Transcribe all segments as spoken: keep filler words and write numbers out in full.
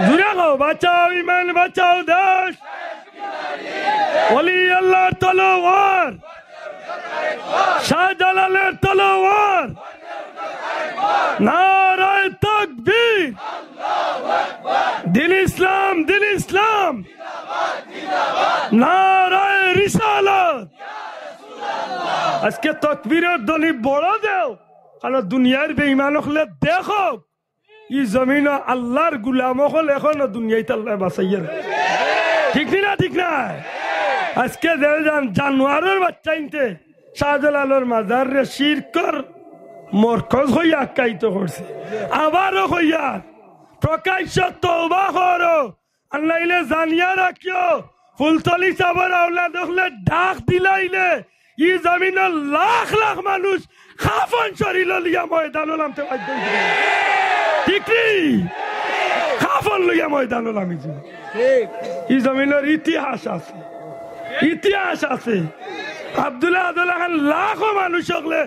জুরে কও, বাঁচাও ইমান, বাঁচাও দেশ। ওলি আল্লাহর তলোয়ার, শাহজালালের তলোয়ার। নারায়ে তাকবীর। দিন ইসলাম, দিন ইসলাম। নারায়ে রিসালাত। আজকে তকবীরের ধ্বনি বড় দেও, কারণ দুনিয়ার বেঈমান অকলে দেখো, ই জমিনো আল্লাহর গুলাম অকল এখনো দুনিয়াইত আল্লায় বাঁচাইয়া রাখছে। ঠিক নি না? ঠিক না? আজকে যে জান-, জানোয়ারের বাচ্চা ইনতে শাহজালালর মাজাররে শিরকর মরকজ কইয়া আখ্যায়িত করছে। আবারও কইয়ার, প্রকাশ্য তওবা করো, আর নাইলে জানিয়া রাখিও, ফুলতলি সাবর আওলাদ অকলে ডাক দিলাইলে ই জমিনর লাখ লাখ মানুষ কাফন শরীল লইয়া ময়দানো নামতে বাধ্য অইবো। ঠিক নি? কাফন লইয়া ময়দানো নামি যাইবো। ই জমিনর ইতিহাস আছে, ইতিহাস আছে। আব্দুল্লাহ আব্দুল্লাহ খান লাখো মানুষ অকলে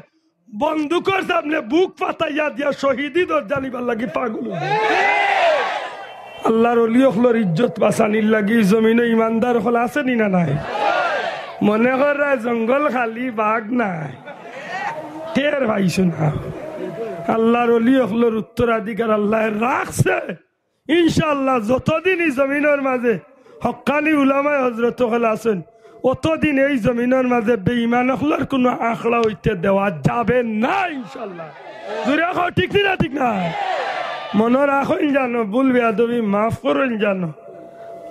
বন্দুকর সামনে বুক ফাটাইয়া দিয়া শহীদি দরজা নিবার লাগি পাগল অইবো। আল্লাহর ওলি অকলর ইজ্জত বাঁচানির লাগি জমিনো ইমানদার অকল আছে নি না নাই? মনে কররা জঙ্গল খালি, বাঘ নাই, টের পাইছো না? আল্লাহর ওলি অকলর উত্তরাধিকার আল্লায় রাখছে। ইনশাআল্লাহ, যতদিন ই জমিনর মাঝে হক্কানি উলামায়ে হজরত অকল আছইন, অতদিন এই জমিনর মাঝে বেঈমান অকলর কুনু আখড়া অইতে দেওয়া যাবে না ইনশাআল্লাহ। জুরে কও, ঠিক নি না? ঠিক না? মনো রাখইন জানো, ভুল বেয়াদবি মাফ করইন জানো,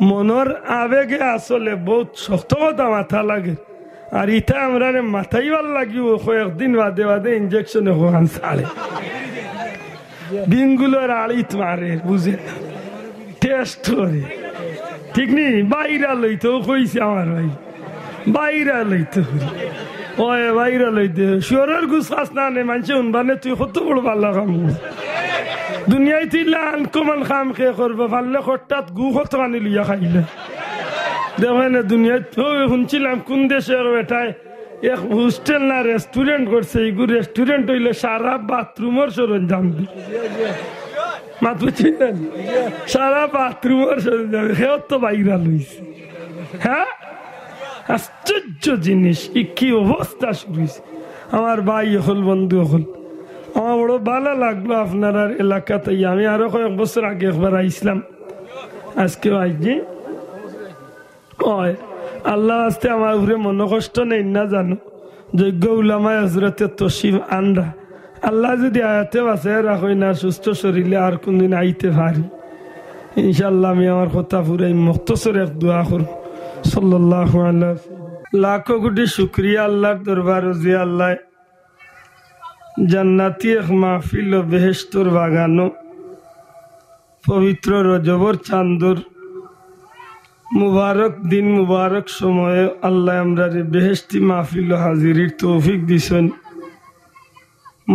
মনর আবেগে আসলে বউত শক্ত কথা মাতা লাগে। আর ইতা আমরারে মাতাইবার লাগিও কয়েকদিন বাদে বাদে ইনজেকশনে অখান ছাড়ে। বিঙ্গুলর আড়িত মারে, বুঝে না, টেস্ট করে। ঠিক নি? ভাইরাল অইতো কইছে আমার ভাই, ভাইরাল অইতো। ওই ভাইরাল অইতে শুয়োরর গুস খাস না নে, মানষে হুনবা নে তুই কত বড় ভালা কাম করছস। দুনিয়াইত ইলা আনকমন কাম কে করবো, পারলে খট্টাত গু কত আনি লইয়া খাইলে। দেখো না দুনিয়াইত, ওই হুনছিলাম কুন দেশর বেটায় এক হোস্টেল না রেস্টুরেন্ট করছে, ইগু রেস্টুরেন্ট অইলে সারা বাথরুমর সরঞ্জাম দি। মাত বুঝছিলেন? সারা বাথরুমর সরঞ্জাম, হেও তো ভাইরাল অইছে। হ্যাঁ, আশ্চর্য জিনিস, ই কি অবস্থা শুরু অইছে? আমার ভাই অকল, বন্ধু অকল, আমার বড় ভালা লাগলো আপনারার এলাকাত আইয়া। আমি আরো কয়েক বছর আগে একবার আইছলাম, আজকেও আইছি। ওই, আল্লাহ আস্তে আমার উপরে মনোকষ্ট নেইন না জানো, যোগ্য উলামায়ে হজরতে তশরিফ আনরা। আল্লাহ যদি আয়াতে বাঁচায় রাখইন না, সুস্থ শরীলে আর কুনদিন আইতে পারি। ইনশাআল্লাহ আমি আমার কথা পুরাই মুখতসর এক দোয়া করমু। সাল্লাল্লাহু আলা। লাখো কোটি শুকরিয়া আল্লাহর দরবারো যে আল্লায় জান্নাতি এক মাহফিল ও বেহেশতর বাগানো পবিত্র রজবর চান্দর মুবারক দিন, মুবারক সময়ে আল্লায় আমরারে বেহেশতি মাহফিলো হাজিরির তৌফিক দিছইন।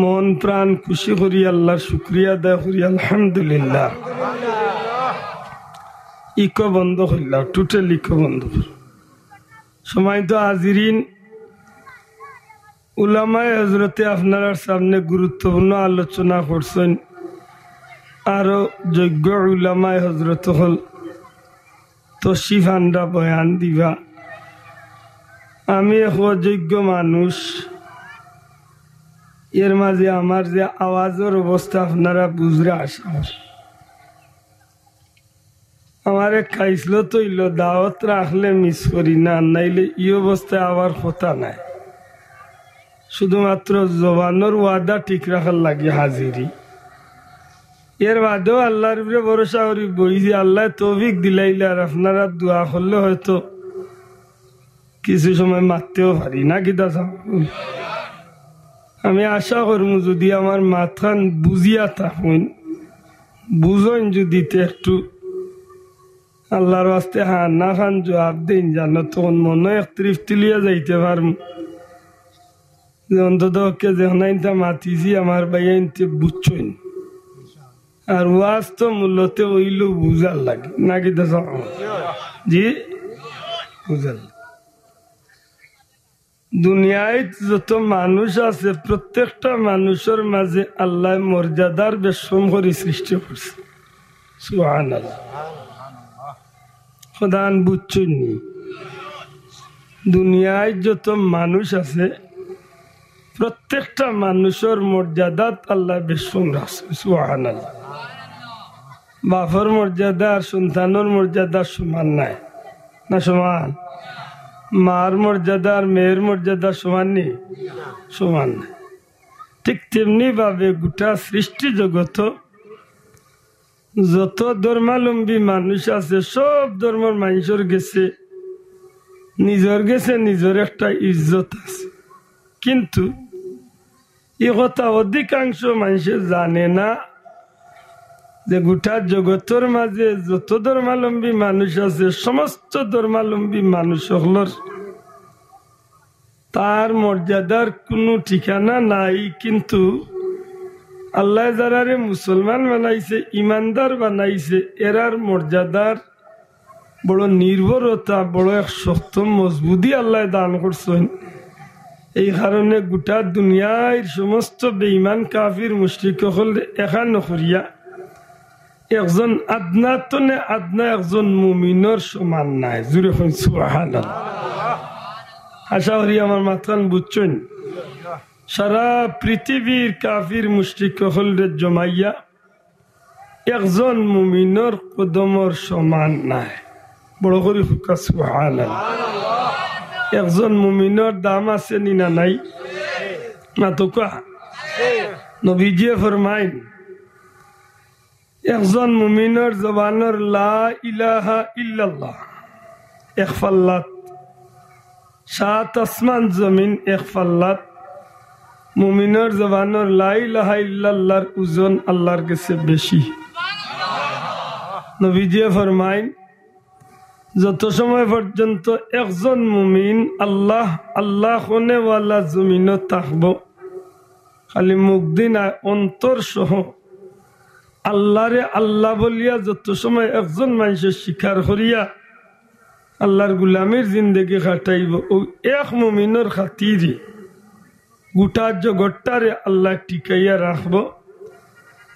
মন প্রাণ খুশি করি আল্লাহর শুকরিয়া আদায় করি, আলহামদুলিল্লাহ। ইকো বন্ধ করলাম, টোটাল ইকো বন্ধ কর। সম্মানিত হাজিরিন, উলামায়ে হজরতে আপনারার সামনে গুরুত্বপূর্ণ আলোচনা করছইন। আরো যোগ্য উলামায়ে হজরত অকল তশরিফ আনরা বয়ান দিবা। আমি এক অযোগ্য মানুষ, এর মাঝে আমার যে আওয়াজর অবস্থা আপনারা বুঝরা আশা করি। আমার এক খাইছলত অইলো, দাওয়াত রাখলে মিস করি না, নাইলে ই অবস্থায় আবার কথা নাই। শুধুমাত্র জবানর ওয়াদা ঠিক রাখার লাগি হাজিরি। এর বাদেও আল্লাহর উপরে ভরসা করি বইছি, আল্লায় তৌফিক দিলাইলে আর আপনারা দোয়া করলে হয়তো কিছু সময় মাততেও পারি না, কিতা চাও? আমি আশা করমু যদি আমার মাতখান বুঝিয়া থাকইন, বুঝইন যদি তে একটু আল্লাহর ওয়াস্তে হ্যাঁ না খান জবাব দেইন জানো, তখন মনো এক তৃপ্তি লইয়া যাইতে পারমু যে অন্তত ওকে যেখানাইনতা মাতিছি আমার ভাইয়াইনতে বুঝছইন। আর ওয়াজ তো মূলত অইলো বুঝার লাগি, না কিতা চাও? জি, বুঝার লাগি। দুনিয়াত যত মানুষ আছে, প্রত্যেকটা মানুষর মাঝে আল্লায় মর্যাদার বেশম করি সৃষ্টি করছে। সুবহানাল্লাহ। খোদান বুঝছইন নি? দুনিয়ায় যত মানুষ আছে, প্রত্যেকটা মানুষর মর্যাদাত আল্লায় বেশকম রাখছে। সুবহানাল্লাহ। বাপর মর্যাদা আর সন্তানর মর্যাদা সমান নায়, না সমান? মার মর্যাদা আর মেয়ের মর্যাদা সমান নি? সমান নায়। ঠিক তেমনি ভাবে গোটা সৃষ্টি জগত যত ধর্মাবলম্বী মানুষ আছে, সব ধর্মর মানুষর গেছে, নিজর গেছে নিজর একটা ইজ্জত আছে। কিন্তু ই কথা অধিকাংশ মানুষে জানে না যে গোটা জগতর মাঝে যত ধর্মাবলম্বী মানুষ আছে, সমস্ত ধর্মাবলম্বী মানুষ অকলর তার মর্যাদার কুনু ঠিকানা নাই। কিন্তু আল্লায় যারারে মুসলমান বানাইছে, ইমানদার বানাইছে, এরার মর্যাদার বড় নির্ভরতা, বড় এক শক্ত মজবুতি আল্লায় দান করছইন। এই কারণে গোটা দুনিয়ার সমস্ত বেঈমান কাফির মুশরিক অকলরে একা নকরিয়া একজন আদনা তনে আদনা একজন মুমিনর সমান নায়। জুরে কইন সুবহানাল্লাহ। আশা করি আমার মাতখান বুঝছইন। সারা পৃথিবীর কাফির মুশরিক অকলরে জমাইয়া একজন মুমিনর কদমর সমান নায়। বড় করি কউক্কা সুবহানাল্লাহ। একজন মুমিনর দাম আছে নি না নাই? না তো কউক্কা। নবীজিয়ে ফরমাইন, একজন মুমিনর জবানর লা ইলাহা ইল্লাল্লাহ এক পাল্লাত, সাত আসমান জমিন এক পাল্লাত, মুমিনর জবানর লা ইলাহা ইল্লাল্লাহর ওজন আল্লাহর গেছে বেশি। নবীজিয়ে ফরমাইন, যত সময় পর্যন্ত একজন মুমিন আল্লাহ আল্লাহ কনেওয়ালা জমিনো থাকবো, খালি মুখ দি নায়, অন্তর সহ আল্লাহরে আল্লাহ বলিয়া যত সময় একজন মানষে স্বীকার করিয়া আল্লাহর গুলামির জিন্দেগি কাটাইবো, অউ এক মুমিনর খাতিরে গোটা জগতটারে আল্লায় টিকাইয়া রাখবো।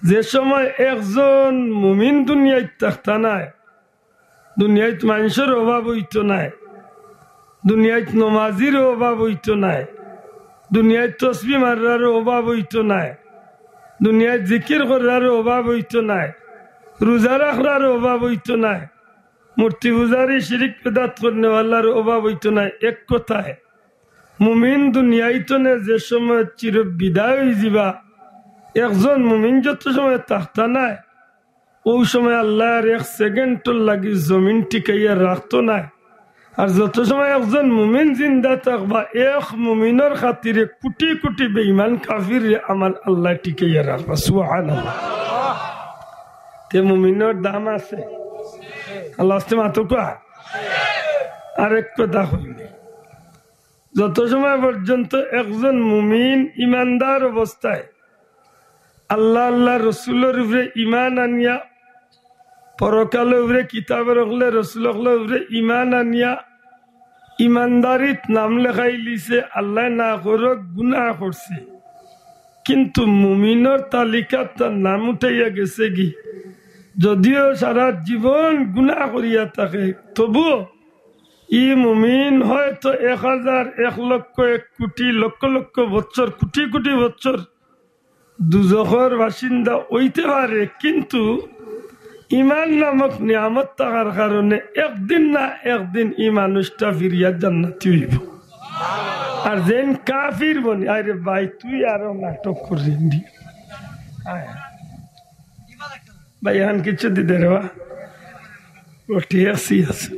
যে সময় একজন মুমিন দুনিয়াত থাকতা নায়, দুনিয়াত মানষর অভাব অইতো নায়, দুনিয়াত নমাজির অভাব অইতো নায়, দুনিয়াত তসবি মাররার অভাব অইতো নায়, দুনিয়াত জিকির কররার অভাব অইতো নায়, রোজা রাখরার অভাব অইতো নায়, মূর্তি পূজারি শিরিক বেদাত করনেওয়ালার অভাব অইতো নায়। এক কথায়, মুমিন দুনিয়াত তনে যে সময় চির বিদায় অইযিবা, একজন মুমিন যত সময় থাকতা নায়, অউ সময় আল্লায় আর এক সেকেন্ডর লাগি জমিন টিকাইয়া রাখতো নায়। আর যত সময় একজন মুমিন জিন্দা থাকবা, এক মুমিনর খাতিরে কুটি কুটি বেইমান কাফিররে আমার আল্লায় টিকাইয়া রাখবা। সুবহানাল্লাহ। তে মুমিনর দাম আছে। আল্লাহ আস্তে মাতো কউক্কা। আরেক কথা কইলে, যত সময় পর্যন্ত একজন মুমিন ইমানদার অবস্থায় আল্লাহ, আল্লাহ রসুলর উপরে ইমান আনিয়া, পরকালর উপরে, কিতাবর অকলে, রসুল অকলর উপরে ইমান আনিয়া, ইমানদারিত নাম লেখাইলিছে, আল্লায় না করউক গুনা করছে, কিন্তু মুমিনর তালিকাত তার নাম উঠাইয়া গেছেগি। যদিও সারা জীবন গুনা করিয়া থাকে, তবুও ই মুমিন হয়তো এক হাজার, এক লক্ষ, এক কোটি, লক্ষ লক্ষ বছর, কোটি কোটি বছর দুজখর বাসিন্দা অইতে পারে, কিন্তু ইমান নামক নিয়ামত থাকার কারণে একদিন না একদিন ই মানুষটা ফিরিয়া জান্নাতি অইবো। আর যেইন কাফির বনি, আরে ভাই, তুই আরো নাটক করিস নি। আয়। ভাই, এখন কিছু দিতে রে বা। ও, ঠিক আছে, আছে।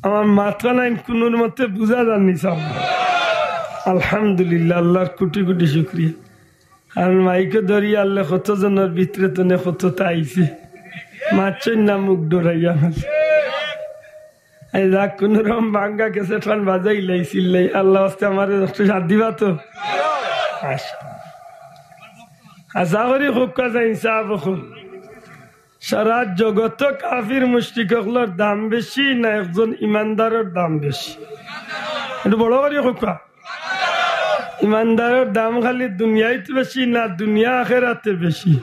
আমার মাতখান কুনুর মতে বুঝা যার নি, সাব। আলহামদুলিল্লাহ, আল্লাহর কোটি কোটি শুকরিয়া। কারণ মাইকো ধরি আনলে কত জনর ভিতরে তনে কততা আইছে। মাতছইন না মুখ ডরাইয়া আমার। এই যাক, কুনুরকম ভাঙ্গা ক্যাসেট খান বাজাইলাই, চিল্লাই। আল্লাহ আস্তে আমারে একটু সাথ দিবা তো। আচ্ছা। আশা করি খুব কাজে ইনসাফ অকল। সারা জগতো কাফির মুশরিক অকলর দাম বেশি না একজন ইমানদারর দাম বেশি? একটু বড় করি কউক্কা। ইমানদারর দাম খালি দুনিয়াত বেশি না দুনিয়া আখেরাতে বেশি?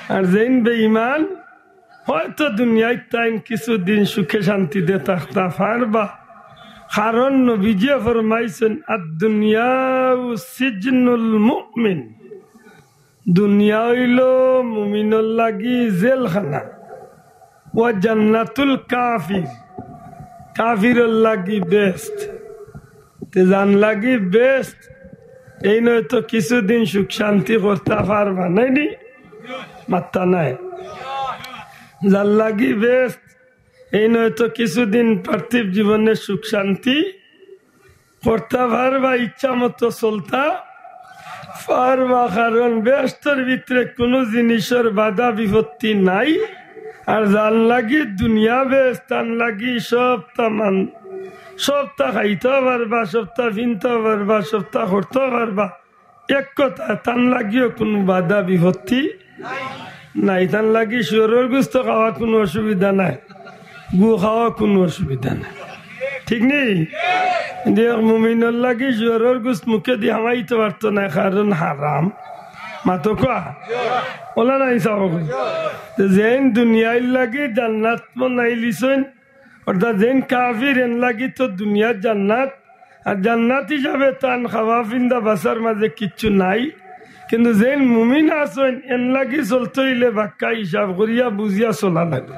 আর যেইন বেঈমান, হয়তো দুনিয়াত তাইন কিছুদিন সুখে শান্তিতে থাকতা পারবা, কারণ নবীজিয়ে ফরমাইছইন, "আদ-দুনিয়া সিজনুল মুমিন।" দুনিয়া অইলো মুমিনর লাগি জেলখানা, ওয়া জান্নাতুল কাফির, কাফিরর লাগি বেহেস্ত। তে যান লাগি বেহেস্ত, এইন তো কিছুদিন সুখ শান্তি করতা পারবা, নায় নি? মাত্তা নাই। যান লাগি বেহেস্ত, এইন তো কিছুদিন পার্থিব জীবনে সুখ শান্তি করতা পারবা, ইচ্ছা মতো চলতা পারবা, কারণ বেহেস্তর ভিতরে কুনু জিনিসর বাধা বিপত্তি নাই। আর যান লাগি দুনিয়া বেহেস্ত, তান লাগি সবতা মান, সবতা খাইতা পারবা, সবতা ফিনতা পারবা, সবতা করতা পারবা। এক কথা, তান লাগিও কুনু বাধা বিপত্তি নাই। তান লাগি শুয়োরর গুস্ত খাওয়া কুনু অসুবিধা নাই, গু খাওয়া কুনু অসুবিধা নাই, ঠিক নি? কিন্তু এক মুমিনর লাগি শুয়োরর গুস্ত মুখেদি হামাইতো পারতো নায়, কারণ হারাম। মাতো কওয়া? ওলা নাই সাব। তো যেইন দুনিয়ার লাগি জান্নাত বানাইলিছইন, অর্থাৎ যেইন কাফির, এন লাগি তো দুনিয়ার জান্নাত, আর জান্নাত হিসাবে তান খাওয়া ফিন্দা বাসার মাঝে কিচ্ছু নাই। কিন্তু যেইন মুমিন আছইন, এন লাগি চলতে অইলে বাক্কা হিসাব করিয়া বুঝিয়া চলা লাগে।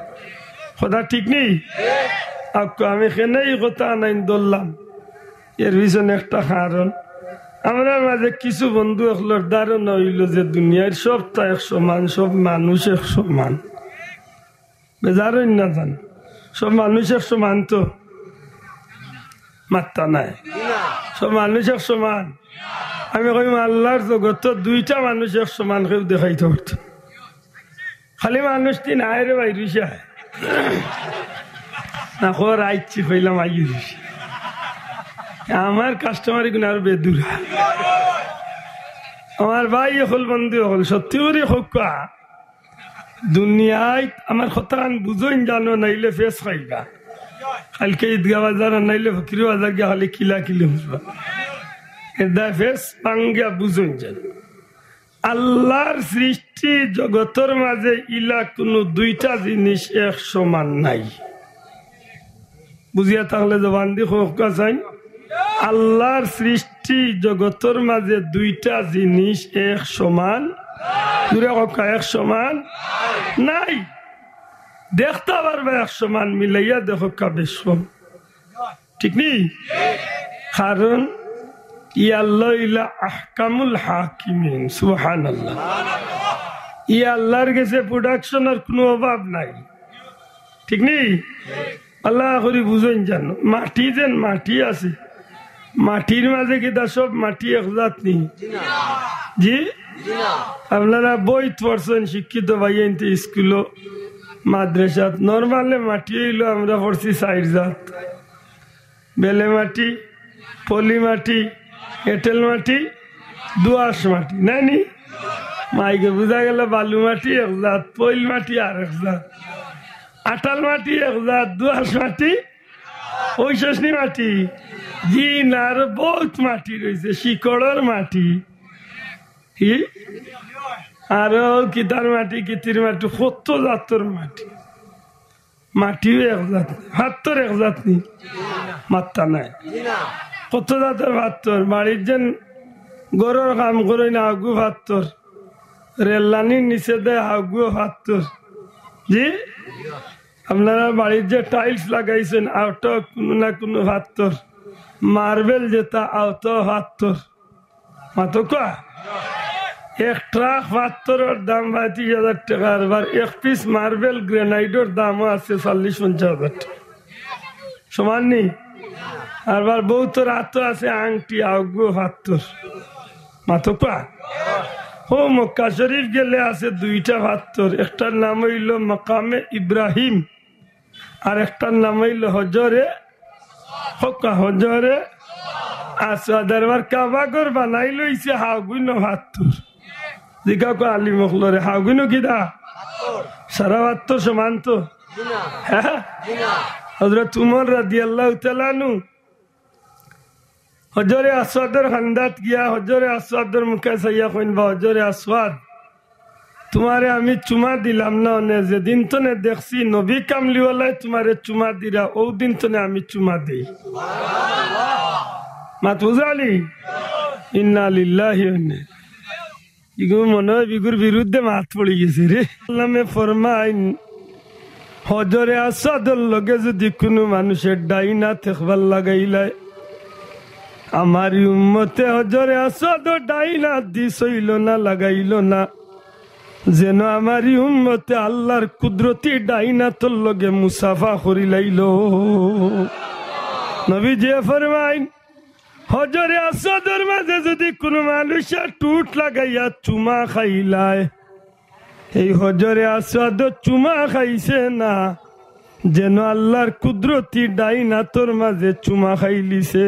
কথা ঠিক নি? আক্কু আমি কেনে ই কথা আনাইন ধরলাম, এর পিছনে একটা কারণ। আমরার মাঝে কিছু বন্ধু অকলর ধারণা অইলো যে দুনিয়ার সবতা এক সমান, সব মানুষ এক সমান। বেজার অইন না জানো, সব মানুষ এক সমান তো? মাত্তা নাই। সব মানুষ এক সমান? আমি কইমু, আল্লার জগতো দুইটা মানুষ এক সমান কেউ দেখাইতো পারতো না। খালি মানুষ তিন আয় রে ভাই, রুইসা আয়। না, খর আইচ্ছি, কইলাম আই রুইসা। আমার কাস্টমার ইগুন আরো বেদুরা। আমার ভাই অকল, বন্ধু অকল, সত্যি করি কউক্কা, দুনিয়াত আমার কথাখান বুঝইন জানো, নাইলে ফেস খাইবা। কাইলকে ঈদগাহ বাজার আর নাইলে ফকির বাজার গিয়া খালি কিলা কিলি বুঝবা। এর দায় ফেস ভাঙ্গিয়া বুঝইন জানো। আল্লার সৃষ্টি জগতর মাঝে ইলা কুনু দুইটা জিনিস এক সমান নাই। বুঝিয়া থাকলে জবান দি কউক্কা চাইন। আল্লার সৃষ্টি জগতর মাঝে দুইটা জিনিস এক সমান, জুরে কউক্কা, এক সমান নাই। দেখতা পারবা এক সমান, মিলাইয়া দেখউক্কা বেশ কম। ঠিক নি? কারণ ই আল্লা অইলা আহকামুল হাকিমিন। সুবহানাল্লাহ। ই আল্লার গেছে প্রোডাকশনর কুনু অভাব নাই। ঠিক নি? আল্লা করি বুঝইন জানো, মাটি যেন মাটি আছে, মাটির মাঝে কিতা সব মাটি এক জাত নি? জি? আপনারা বইত পড়ছইন, শিক্ষিত ভাইয়াইন্তে স্কুলো, মাদ্রাসাত। নরমালে মাটি অইলো আমরা পড়ছি চাইর জাত। বেলে মাটি, পলি মাটি, এঁটেল মাটি, দোআঁশ মাটি, নায় নি? মাইকে বুঝা গেল বালু মাটি এক জাত, পইল মাটি আর এক জাত, আটাল মাটি এক জাত, দোআঁশ মাটি, ওই শেষ নি মাটি? জি না, আরো বউত মাটি রইছে, শিকড়র মাটি। কি? আরো কিতার মাটি, কিতির মাটি, কত জাতর মাটি। মাটিও এক জাত, ফাত্তর এক জাত নি? মাত্তা নাই। কত জাতর ফাত্তর, বাড়ির যেন ঘরর কাম করইন, হাগু ফাত্তর, রেল লাইনর নিচে দেয়, হাগুও ফাত্তর। জি, আপনারা বাড়ির যে টাইলস লাগাইছইন, অউটা কুনু না কুনু ফাত্তর, মার্বেল যেটা, অউটা ফাত্তর। মাতউক্কা? এক ট্রাক ফাত্তরর দাম পঁয়ত্রিশ হাজার টেকা, আরবার এক পিস মার্বেল গ্রেনাইটর দামও আছে চল্লিশ পঞ্চাশ হাজার টেকা। সমান নি? আরবার বউতর আতো আছে আংটি, অগুও ফাত্তর। মাতউক্কা? হউ মক্কা শরিফ গেলে আছে দুইটা ফাত্তর, একটার নাম অইলো মাকামে ইব্রাহিম, আর একটার নাম অইলো হজরে, কউক্কা, হজরে আসওয়াদ। আরবার কাবা ঘর বানাইল অইছে হাগুইনো ফাত্তর। জিকাউক্কা আলিম অকলরে, হাগুইনো কিতা? সারা ফাত্তর সমান তো? হ্যাঁ? হজরত উমর রাদিয়াল্লাহু তাআলা আনহু হজরে আসওয়াদর কান্দাত গিয়া হজরে আসওয়াদর মুখে চাইয়া কইন, "বা হজরে আসওয়াদ, তুমারে আমি চুমা দিলাম না অনে, যেদিন তনে দেখছি নবী কামলিওয়ালায় তুমারে চুমা দিরা, অউ দিন তনে আমি চুমা দেই। মাত বুঝালি? ইন্না লিল্লাহি ওয়া ইন্না ইলাইহি। ইগু মনে অয় বিগুর বিরুদ্ধে মাত পড়ি গেছে রে। আল্লামে ফরমাইন, হজরে আসওয়াদর লগে যুদি কুনু মানুষে ডাইন আত একবার লাগাইলায়, আমার ই উম্মতে হজরে আসওয়াদর ডাইন আত দি ছইলো না, লাগাইলো না, যেন আমার ই উম্মতে আল্লার কুদরতি ডাইন আতর লগে মুসাফা করিলাইলো। নবীজিয়ে ফরমাইন, হজরে আসওয়াদর মাঝে যুদি কুনু মানুষে টুট লাগাইয়া চুমা খাইলায়, এই হজরে আসওয়াদো চুমা খাইছে না, যেন আল্লার কুদরতি ডাইন আতর মাঝে চুমা খাইলিছে।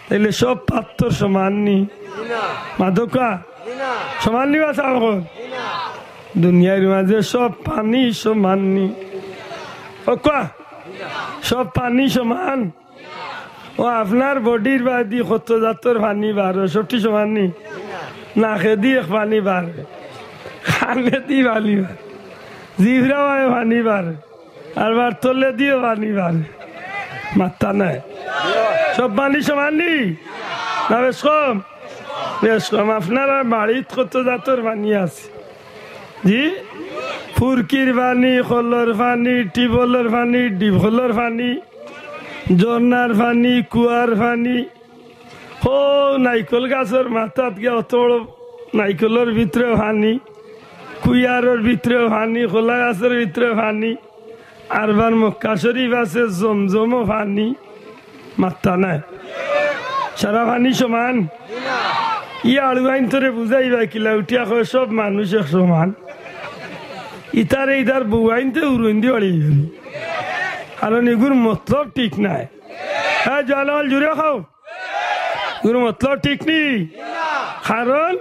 তাইলে সব পাত্থর সমান নি? মাদকা সমান নি বা সাব অকল? দুনিয়ার মাঝে সব পানি সমান নি? ও কউক্কা, সব পানি সমান? ও আপনার বডির বায়দি কত জাতর পানি বারয়, সবটি সমান নি? নাকেদি এক পানি বারয়, কানেদি পানি বারয়, জিভরাবায় পানি বারয়, আর বার তলেদিও পানি বারয়। মাত্তা নাই। সব পানি সমান নি? না বেশ কম? বেশ কম। আপনারার বাড়িত কত জাতর পানি আছে? জি? ফুরকির পানি, কলর পানি, টিবলর পানি, ডিবলর পানি, ঝর্নার পানি, কুয়ার পানি। হো, নাইকল গাছর মাথাত গিয়া অত বড় নাইকলর ভিতরে পানি, কুয়ারর ভিতরে পানি, কলা গাছর ভিতরে পানি, আর বার মক্কা শরীফ আছে জমজমও পানি। মাত্তা নাই। সারা পানি সমান? ই আড়ুয়াইন তোরে বুঝাইবা কিলা উঠিয়া কয় সব মানুষ এক সমান। ইতারে ইতার বউয়াইনতে উড়ইন দি বাড়ি গেল। কারণ ইগুর মতলব ঠিক নাই। হ্যাঁ, জয়নাল জুড়ে খাও। ইগুর মতলব ঠিক নি। কারণ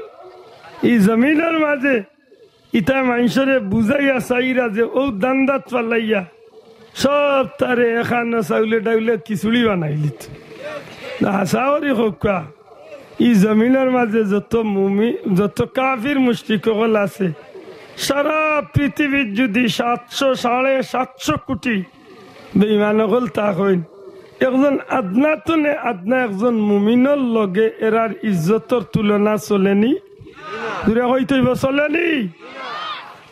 ই জমিনর মাঝে ইতা মানষরে বুঝাইয়া চাইরা যে অউ ধান্দাত ফালাইয়া সব তারে এখানো চাউলে ডাউলে খিচুড়ি বানাইলিত। না, হাছা করি কউক্কা, ই জমিনর মাঝে যত মুমি-, যত কাফির মুশরিক অকল আছে, সারা পৃথিবীত যুদি সাতশো, সাড়ে সাতশো কুটি বেঈমান অকল থাকইন, একজন আদনা তনে আদনা একজন মুমিনর লগে এরার ইজ্জতর তুলনা চলে নি? জুরে কইতে অইবো, চলে নি?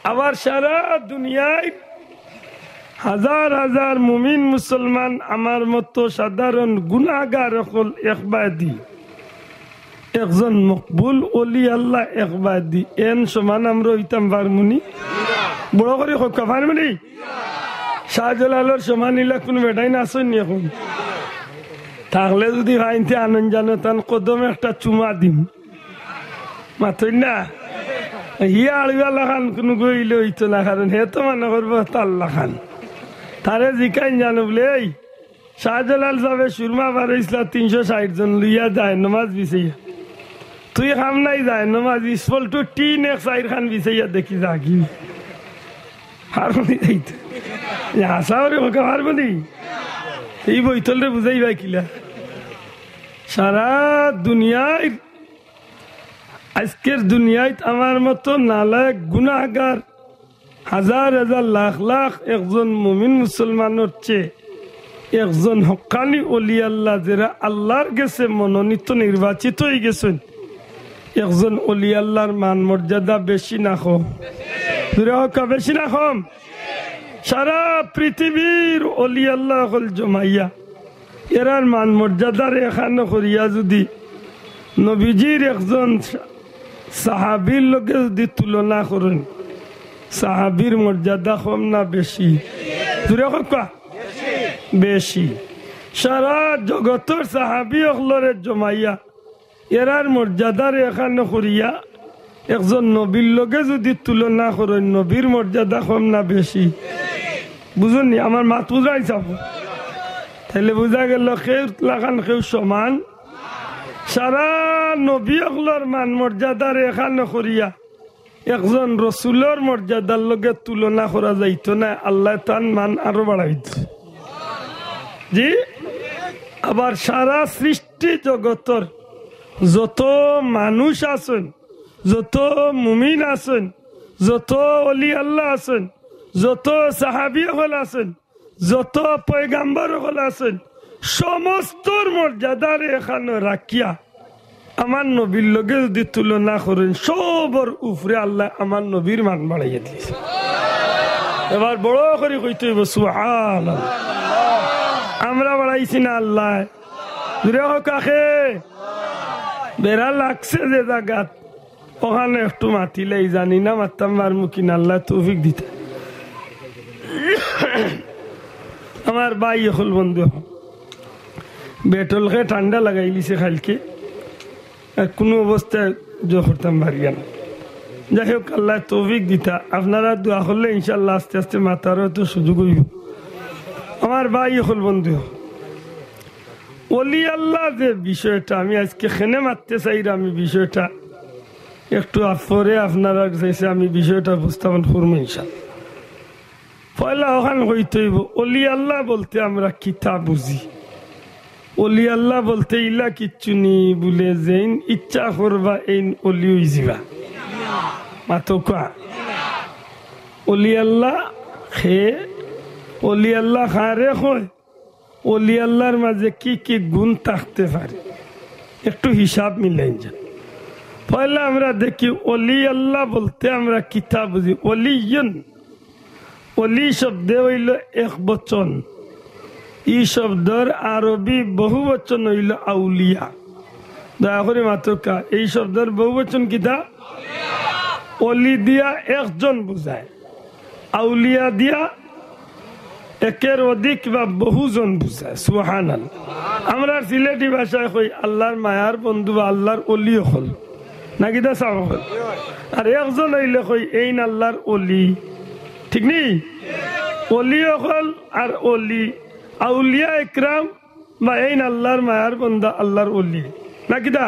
আবার সারা দুনিয়ার হাজার হাজার মুমিন মুসলমান আমার মতো সাধারণ গুনাহগার অকল একবায়দি, একজন মকবুল অলি আল্লাহ একবায়দি, এন সমান আমরা অইতাম পারমু নি? বড় করি কউক্কা, পারমু নি? শাহজালালর সমান ইলা কুনু বেটাইন আছইন নি অখন? থাকলে যুদি পাইন তে আনইন জানো, তান কদমে একটা চুমা দিমু। মাতইন না? হি আড়ুয়া লাখান কুনুগু অইলে অইতো না, কারণ হে তো মনে করবো তার লাখান। তারে জিকাইন জানো বুলে, "এই, শাহজালাল সাবে সুরমা বার অইছলা তিনশো ষাইট জন লইয়া জায়নামাজ বিছাইয়া। তুই কাম নাই জায়নামাজ, ইসফল্টু টিন এক চাইরখান বিছাইয়া দেখি জাগি।" পারবো নি যাইতে? এ হাছা করি কউক্কা, পারবো নি? ই বইতলরে বুঝাইবা কিলা? সারা দুনিয়ার, আইজকের দুনিয়াত আমার মতো নালায়েক গুনাহগার হাজার হাজার লাখ লাখ একজন মুমিন মুসলমানর চেয়ে একজন হক্কানি অলি আল্লাহ, যেরা আল্লাহর গেছে মনোনীত নির্বাচিত অইগেছইন, একজন অলি আল্লাহর মান মর্যাদা বেশি না কম? জুরে কউক্কা, বেশি না কম? সারা পৃথিবীর অলি আল্লাহ অকল জমাইয়া এরার মান মর্যাদারে এখানো করিয়া যুদি নবীজির একজন সাহাবীর লগে যুদি তুলনা করইন, সাহাবীর মর্যাদা কম না বেশি? জুরে কউক্কা, বেশি। সারা জগতর সাহাবী অকলরে জমাইয়া এরার মর্যাদারে এখানো করিয়া একজন নবীর লগে যুদি তুলনা করইন, নবীর মর্যাদা কম না বেশি? বুঝইন নি? আমার মাত বুঝাই যাব। তাইলে বুঝা গেল কেউ লাখান কেউ সমান। সারা নবী অকলর মান মর্যাদারে এখানো করিয়া একজন রসুলর মর্যাদার লগে তুলনা করা যাইতো না, আল্লায় তান মান আরো বাড়াই দিছে। জি, আবার সারা সৃষ্টি জগতর যত মানুষ আছইন, যত মুমিন আছইন, যত অলি আল্লাহ আছইন, যত সাহাবী অকল আছইন, যত পয়গাম্বর অকল আছইন, সমস্তর মর্যাদারে এখানো রাখিয়া আমার নবীর লগে যুদি তুলনা করইন, সবর উপরে আল্লায় আমার নবীর মান বাড়াইয়া দিছে। এবার বড় করি কইতে অইবো, সুবহানাল্লাহ। আমরা বাড়াইছি না আল্লায়? জুরে কউক্কা কে? বেড়া লাগছে যে জাগাত, অখানো একটু মাতিলাই, জানি না মাততাম পারমু কি না, আল্লায় তৌফিক দিতা। আমার ভাই অকল, বন্ধু অকল, বেটলকে ঠান্ডা লাগাইলিছে কাইলকে, আর কুনু অবস্থায় জো করতাম পারিয়ার না। যাই হউক, আল্লায় তৌফিক দিতা, আপনারা দোয়া করলে ইনশাআল্লাহ আস্তে আস্তে মাতারও তো সুযোগ অইবো। আমার ভাই অকল, বন্ধু অকল, অলি আল্লাহ যে বিষয়টা আমি আইজকে কেনে মাততে চাইরাম, আমি বিষয়টা একটু পরে আপনারার গেছে আমি বিষয়টা উপস্থাপন করমু ইনশাআল্লাহ। পয়লা অখান কইতে অইবো, অলি আল্লাহ বলতে আমরা কিতা বুঝি? অলি আল্লাহ বলতে ইলা কিচ্ছু নি বুলে, যেইন ইচ্ছা করবা এইন অলি অইযিবা। মাতউক্কা। অলি আল্লাহ কে? অলি আল্লাহ কারে কয়? অলি আল্লাহর মাঝে কি কি গুণ থাকতে পারে, একটু হিসাব মিলাইন যান। পয়লা আমরা দেখি অলি আল্লাহ বলতে আমরা কিতা বুঝি। অলিয়ুন, অলি শব্দে অইলো এক বচন, ই শব্দর আরবি বহুবচন অইলো আউলিয়া। দয়া করি মাতউক্কা, এই শব্দর বহুবচন কিতা? অলি দিয়া একজন বুঝায়, আউলিয়া দিয়া একের অধিক বা বহুজন বুঝায়। সুবহানাল্লাহ। আমরা সিলেটি ভাষায় কই আল্লাহর মায়ার বন্ধু বা আল্লাহর অলি অকল, না কিতা সাব অকল? আর একজন অইলে কই এইন আল্লাহর অলি, ঠিক নি? অলি অকল আর অলি, আউলিয়া একরাম বা এইন আল্লাহর মায়ার বন্দা, আল্লাহর অলি, না কিতা?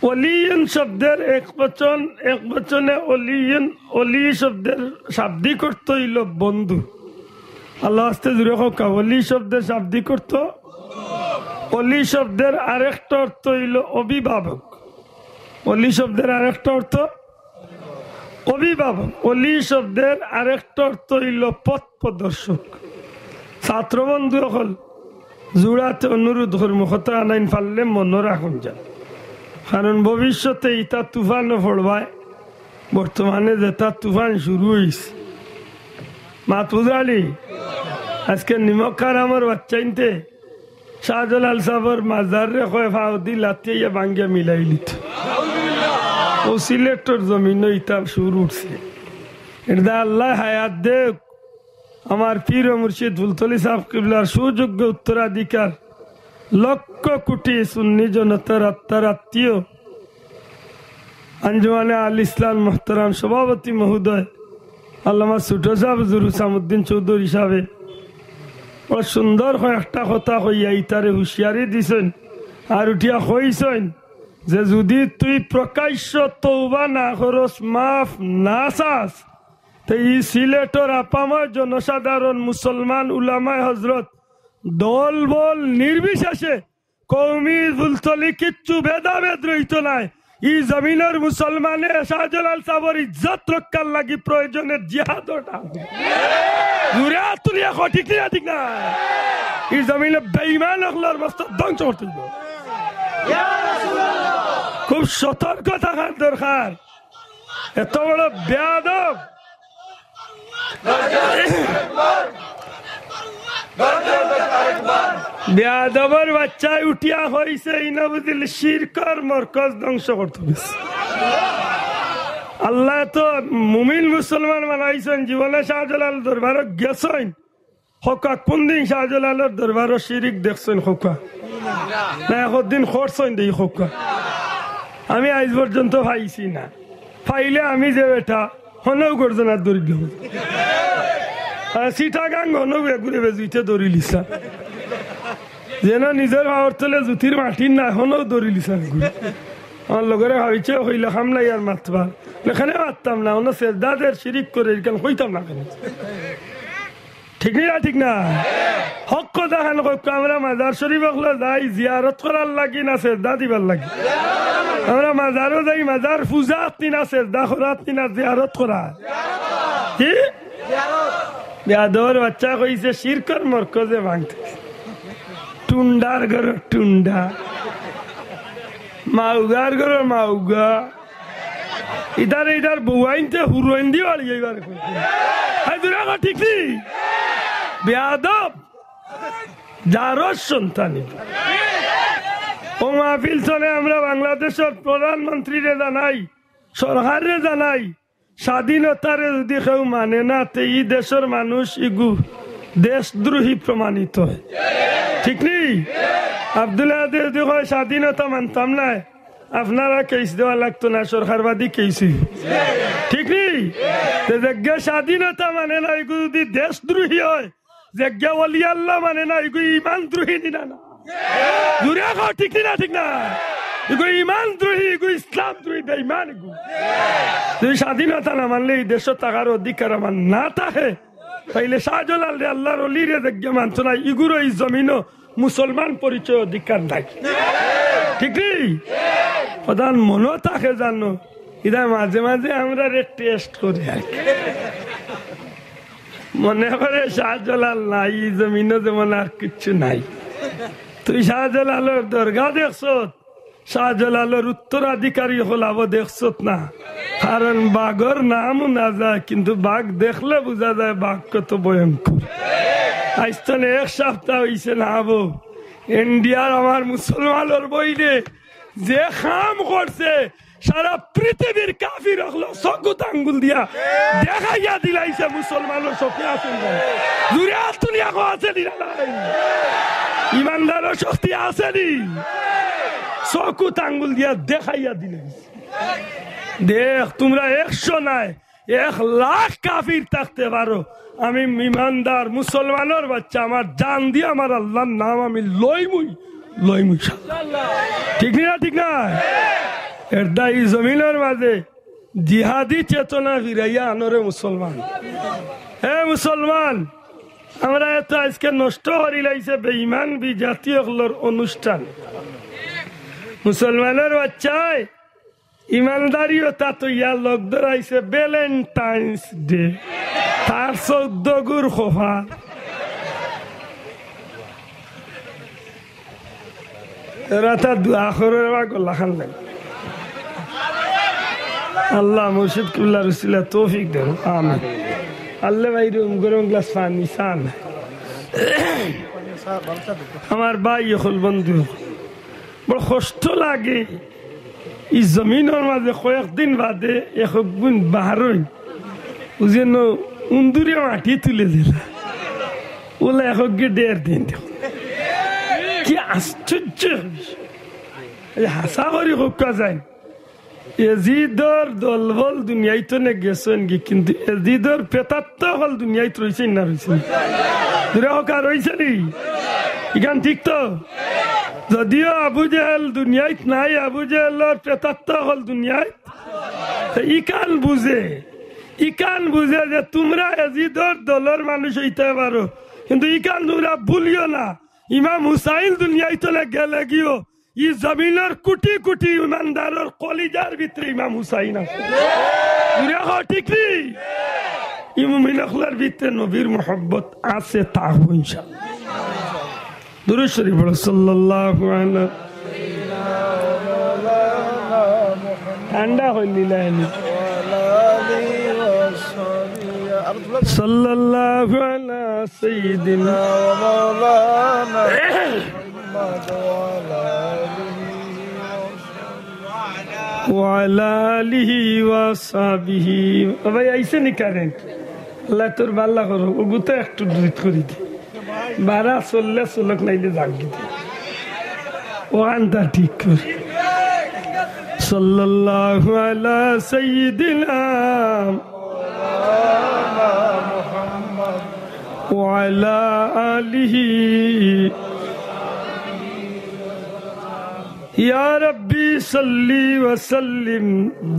অলিয়ুন শব্দের এক বচন, এক বচনে অলিয়ুন, অলি শব্দের শাব্দিক অর্থ অইলো বন্ধু। আল্লাহ আস্তে জুরে কউক্কা, অলি শব্দের শাব্দিক অর্থ, অলি শব্দের আরেকটা অর্থ অইলো অভিভাবক। অলি শব্দের আরেকটা অর্থ অভিভাবক। অলি শব্দের আরেকটা অর্থ অইলো পথ প্রদর্শক। ছাত্র বন্ধু অকল, জুড়াতে অনুরোধ করমু, কথা আনাইন পারলে মনো রাখুন যান, কারণ ভবিষ্যতে ইতা তুফানো পড়বায়। বর্তমানে যেটা তুফান শুরু অইছে, মাত বুঝালি? আইজকে নিমক হারামর বাচ্চাইন্তে শাহজালাল সাবর মাজাররে কয় ফাউদি লাথিয়া ভাঙ্গিয়া মিলাইলিত। অউ সিলেটর জমিনো ইতা সুর উঠছে। এটা আল্লায় হায়াত দেউক। আমার পীর ও মুর্শিদ ফুলতলি সাব কিবলার সুযোগ্য উত্তরাধিকার, লক্ষ কোটি সুন্নি জনতার আত্মার আত্মীয়, আঞ্জুমানে আল ইসলাম মোহতারাম সভাপতি মহোদয় আল্লামা ছোট সাব হুজুর হুসামুদ্দিন চৌধুরী সাবে বড় সুন্দর কয়েকটা কথা কইয়া ইতারে হুঁশিয়ারি দিছইন। আর উঠিয়া কইছইন যে যুদি তুই প্রকাশ্য তওবা না করস, মাফ না চাস, তে ই সিলেটর আপামর জনসাধারণ, মুসলমান, উলামায়ে হজরত, দল বল নির্বিশেষে কওমি ফুলতলি কিচ্ছু ভেদাভেদ রইতো নায়। ই জমিনর মুসলমানে শাহজালাল সাবর ইজ্জত রক্ষার লাগি প্রয়োজনে জিহাদও ডাক দিবো। জুরে আত তুলিয়া কও, ঠিক না, ঠিক না? ই জমিনে বেঈমান অকলর মস্তক ধ্বংস করতে অইবো। খুব সতর্ক থাকার দরকার। এত বড় বেয়াদব, বেয়াদবর বাচ্চায় উঠিয়া কইছে, ইনো বুঝিল শিরকর মরকজ ধ্বংস করতে গেছে। আল্লায় তো মুমিন মুসলমান বানাইছইন, জীবনে শাহজালাল দরবারো গেছইন। কউক্কা, কুনদিন শাহজালালর দরবারো শিরিক দেখছইন কউক্কা? না, একদিন করছইন দেখি কউক্কা। আমি আইজ পর্যন্ত পাইছি না। পাইলে আমি যে বেটা, হনউ গর্দনাত ধরিল। আর চিটাগাং হনউ এগুরে বেজুইতে ধরিলিছলাম। যেন নিজর পাওর তলে জুতির মাটির না, হনউ ধরিলিছলাম এগুরে। আমার লগরে ভাবিছে, কইলা, "কাম নাই আর মাতবার।" না, কেনে মাততাম না, অনো সেজদাদের শিরিক করে, ইখান কইতাম না কেনে? ঠিক নি না, ঠিক না? হক কথা খান কউক্কা, আমরা মাজার শরীফ অকলো যাই জিয়ারত করার লাগি না সেজদা দিবার লাগি? আমরা মাজারো যাই মাজার পূজাত নি না সেজদা করাত নি না জিয়ারত করা? কি? বেয়াদবর বাচ্চা কইছে শিরকর মরকজে ভাঙতে। টুন্ডার ঘরর টুন্ডা, মাউগার ঘরর মাউগা। ইতারে ইতার বউয়াইন্তে হুরুয়াইন দি বাড়ি যাইবার। হাই দুরা গো, ঠিক নি? বেয়াদব, জারর সন্তানি। অউ মাহফিল তনে আমরা বাংলাদেশর প্রধানমন্ত্রীরে জানাই, সরকাররে জানাই, স্বাধীনতারে যুদি কেউ মানে না, তে ই দেশর মানুষ ইগু দেশদ্রোহী প্রমাণিত অয়। ঠিক নি? আব্দুল আহাদে যুদি কয় স্বাধীনতা মানতাম নায়, আপনারা কেস দেওয়া লাগতো না, সরকারবাদী কেস অইবো। ঠিক নি? তে যেগিয়ে স্বাধীনতা মানে না, ইগু যুদি দেশদ্রোহী অয়, যেগিয়ে ওলি আল্লাহ মানে না, ইগু ইমানদ্রোহী নি না? না। জুরে কও, ঠিক নি না, ঠিক না? ইগু ইমানদ্রোহী, ইগু ইসলামদ্রোহী, বেইমান ইগু। যুদি স্বাধীনতা না মানলে ই দেশো থাকার অধিকার আমার না থাকে, তাইলে শাহজালালরে, আল্লাহর ওলিরে যেগিয়ে মানতো না, ইগুরও ই জমিনো মুসলমান পরিচয় অধিকার নাই। ঠিক নি? প্রধান মনো থাকে জানো, ইটা মাঝে মাঝে আমরারে টেস্ট করে আর কি। মনে করে শাহজালাল নাই, ই জমিনো যেমন আর কিচ্ছু নাই। তুই শাহজালালর দরগা দেখছত? শাহজালালর উত্তরাধিকারী অকল আবো দেখছত না? কারণ বাঘর নামও না যায়, কিন্তু বাঘ দেখলে বুঝা যায় বাঘ কত ভয়ঙ্কর। আইজ তনে এক সপ্তাহ অইছে না আবো, ইন্ডিয়ার আমার মুসলমানর বইনে যে কাম করছে, সারা পৃথিবীর কাফির অকলর চকুত আঙ্গুল দিয়া দেখাইয়া দিলাইছে মুসলমানর শক্তি আছে নি? জুরে আত তুলিয়া কও আছে নি না নাই? ইমানদারর শক্তি আছে নি? চকুত আঙ্গুল দিয়া দেখাইয়া দিলাইছে। দেখ, তুমরা একশো নায়, এক লাখ কাফির থাকতে পারো, আমি ইমানদার মুসলমানর বাচ্চা, আমার জান দিয়া আমার আল্লাহর নাম আমি লইমুই, লইমুই ইনশাআল্লাহ। ঠিক নি না? ঠিক না? এরদায় ই জমিনর মাঝে জিহাদি চেতনা ফিরাইয়া আনোরে মুসলমান। হে মুসলমান, আমরা এত আইজকে নষ্ট করিলাইছে বেইমান বিজাতি অকলর অনুষ্ঠান। মুসলমানর বাচ্চায় ইমানদারিও তা তো ইয়া লোক ধরাইছে ভ্যালেন্টাইন্স ডে, তার চৌদ্দ গুর খোফা। এরা তা দোয়া করে রে বা গলা খান লাগে। আল্লাহ মুর্শিদ কিবলার উসিলা তৌফিক দেন, আমিন। আল্লাহ ভাই রুম গরম গ্লাস পানি চান। আমার ভাই অকল, বন্ধু অকল, বড় কষ্ট লাগে। ই জমিনর মাঝে কয়েকদিন বাদে একগুইন বারইন, বুঝেন, উন্দুরে মাটি তুলে দিলা, ওলা একগিয়ে ডের দিন দেখো। কি আশ্চর্য! এই হাছা করি কউক্কা যায়। এজিদর দলবল দুনিয়াইত নে গেছইন গি, কিন্তু এজিদর প্রেতাত্মা অকল দুনিয়াইত রইছইন না রইছইন? জুরে কউক্কা রইছে নি? ইখান ঠিক তো? যদিও আবু জেহেল দুনিয়াইত নাই, আবু জেহেলর প্রেতাত্মা অকল দুনিয়াইত। তে ইখান বুঝে, ইখান বুঝে যে তুমরা এজিদর দলর মানুষ অইতে পারো, কিন্তু ইখান তুমরা ভুলিও না, ইমাম হুসাইন দুনিয়াইত নে গেলে গিও ই জমিনর কুটি কুটি ইমানদারর কলিজার ভিতরে ইমাম হুসাইন আছে। জুরে কও, ঠিক নি? ই মুমিন অকলর ভিতরে নবীর মহব্বত আছে, থাকবো ইনশাআল্লাহ। দুরূদ শরীফ পড়ো, সাল্লাল্লাহু আলা, ঠান্ডা অইল নি লাইনি। সাল্লাল্লাহু আলা সাইয়্যিদিনা ওয়া মাওলানা ওয়া আলা আলিহি ওয়া সাহবিহি। ও ভাই, আইছে নি কারেন্ট? আল্লাহ তোর বাল্লা করো, ও গুতা একটু ডিলিট করি দে। বারা চললে চলক, নাইলে জাগি দে। ও আনতা ঠিক করে। সাল্লাল্লাহু আলা সাইয়্যিদিনা ওয়া আলা আলিহি। ইয়া রাব্বি সাল্লি ওয়া সাল্লিম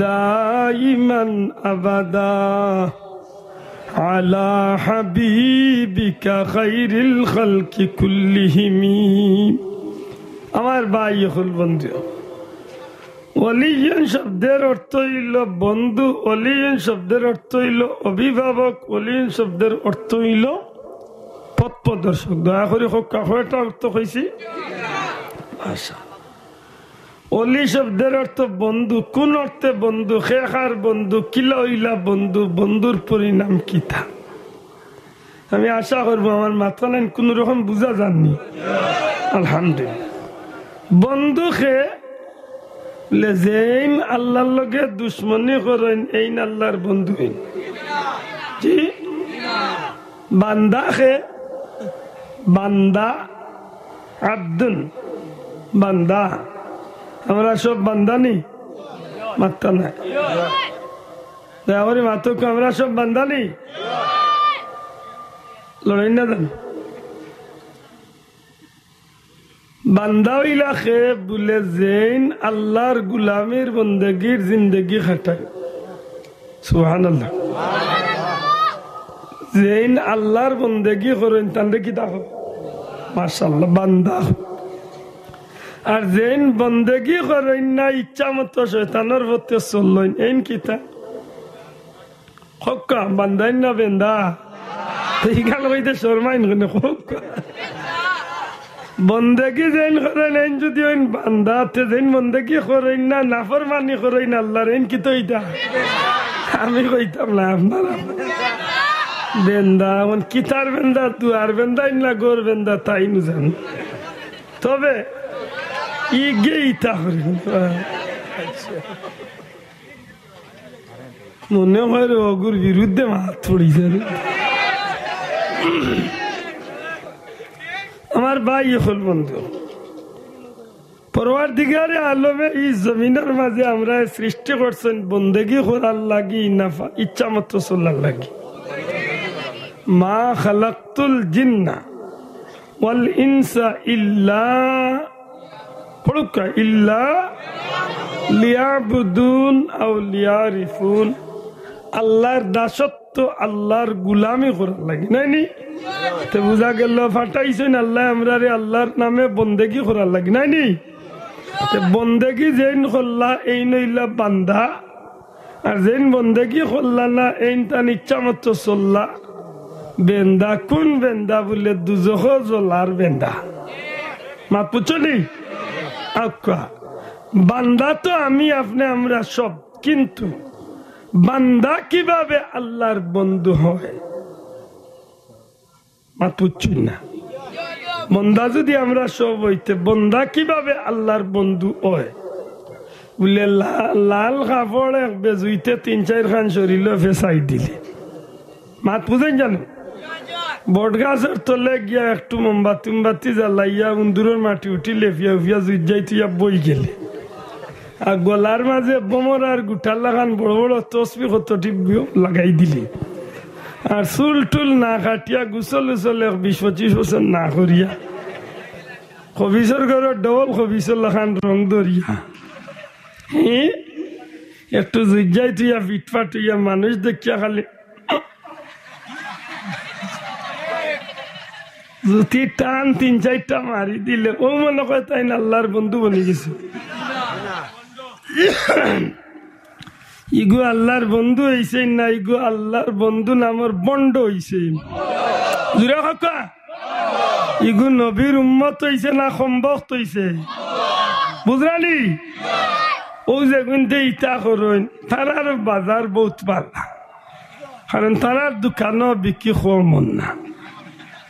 দাইমান আবাদা আলা হাবিবিকা খাইরিল খালকি কুল্লিহিমি। আমার ভাই অকল, বন্ধু, ওয়ালিয়ুন শব্দের অর্থ অইলো বন্ধু, ওয়ালিয়ুন শব্দের অর্থ অইলো অভিভাবক, ওয়ালিয়ুন শব্দের অর্থ অইলো পথ প্রদর্শক। দয়া করি কউক্কা, কয়টা অর্থ কইছি? আচ্ছা। ওলি শব্দের অর্থ বন্ধু। কোন অর্থে বন্ধু? কে কার বন্ধু? কিলা অইলা বন্ধু? বন্ধুর পরিণাম কিতা? আমি আশা করবো আমার মাতখান কুনু রকম বুঝা যারনি। আলহামদুলিল্লাহ। বন্ধু কে? বলে, যেইন আল্লার লগে দুশমনি করইন, এইন আল্লার বন্ধু অইন। জি? বান্দা কে? বান্দা, আব্দুন, বান্দা। আমরা সব বান্দা নি? মাত্তা নাই। দয়া করি মাতউক্কা, আমরা সব বান্দা নি? লড়াই না জানি। বান্দা অইলা কে? বলে, যেইন আল্লার গুলামির বন্দেগির জিন্দেগি কাটায়। সুবহানাল্লাহ। যেইন আল্লার বন্দেগি করইন, তানরে কিতা কয়? মাশাআল্লাহ, বান্দা। আর যেইন বন্দেগি করইন না, ইচ্ছা মতো শয়তানর পথে চলইন, এইন কিতা? কউক্কা, বান্দাইন না বেন্দা? তো ইখান কইতে শরমাইন কেনে? কউক্কা। বন্দেগি যেইন করইন, এইন যুদি অইন বান্দা, তে যেইন বন্দেগি করইন না, নাফরমানি করইন আল্লার, এইন কিতা অইতা? আমি কইতাম না, আপনারা। বেন্দা, অখন কিতার বেন্দা, দুয়ার বেন্দা, ইন্না ঘর বেন্দা, তাইন জানইন। তবে ইগে ইতা করইন। মনে অয় রে, অগুর বিরুদ্ধে মাত পড়িছে রে। আমার ভাই অকল, বন্ধু, পরওয়ারদিগারে আলমে ই জমিনর মাঝে আমরারে সৃষ্টি করছইন বন্দেগি করার লাগি, না ফা-, ইচ্ছা মতো চলার লাগি। মা খালাকতুল জিন্না ওয়াল ইনসা ইল্লা, পড়ুক্কা, ইল্লা লিয়াবুদুন আও লিয়ারিফুন। আল্লার দাসত্ব, আল্লার গুলামি করার লাগি, নায় নি? তে বুঝা গেল, ফাটাইছইন আল্লায় আমরারে আল্লার নামে বন্দেগি করার লাগি, নায় নি? তে বন্দেগি যেইন করলা, এইন অইলা বান্দা, আর যেইন বন্দেগি করলা না, এইন তান ইচ্ছা মতো চললা, বেন্দা। কোন বেন্দা? বলে, দুজখো জ্বলার বেন্দা। মাত বুঝছো নি? আউক্কা। বান্দা তো আমি, আপনে, আমরা সব, কিন্তু বান্দা কিভাবে আল্লার বন্ধু হয়? মাত বুঝছইন না। বন্দা যুদি আমরা সব অইতে, বন্দা কিভাবে আল্লার বন্ধু অয়? বলে, লা-, লাল কাপড় এক বেজুইতে তিন চাইর খান শরীলো ফেছাই দিলে। মাত বুঝইন জানো? বটগাছর তলে গিয়া একটু মোমবাতি, মোমবাতি জ্বালাইয়া উন্দুরর মাটি উঠি লেফিয়া উফিয়া জুইত যাইত অইয়া বই গেলে। আর গলার মাঝে বোমর আর গুটার লাখান বড় বড় তসবি কতটি লাগাই দিলে। আর চুল টুল না কাটিয়া, গোসল উসল এক বিশ পঁচিশ বছর না করিয়া, খবিসর ঘরর ডবল খবিসর লাখান রং ধরিয়া, হে, একটু জুইত যাইত অইয়া ফিটফাট অইয়া মানুষ দেখিয়া খালি জুতি টান তিন চাইরটা মারি দিলে, অউ মনে কয় তাইন আল্লার বন্ধু বনি গেছে। ইগু আল্লার বন্ধু অইছে না, ইগু আল্লার বন্ধু নামর ভন্ড অইছে। জুরে কউক্কা, ইগু নবীর উম্মত অইছে না কমবখত অইছে? বুঝরা নি? অউ যেগুইন্তে ইতা করইন, তারার বাজার বউত ভালা, কারণ তারার দোকানো বিকি কম অর না।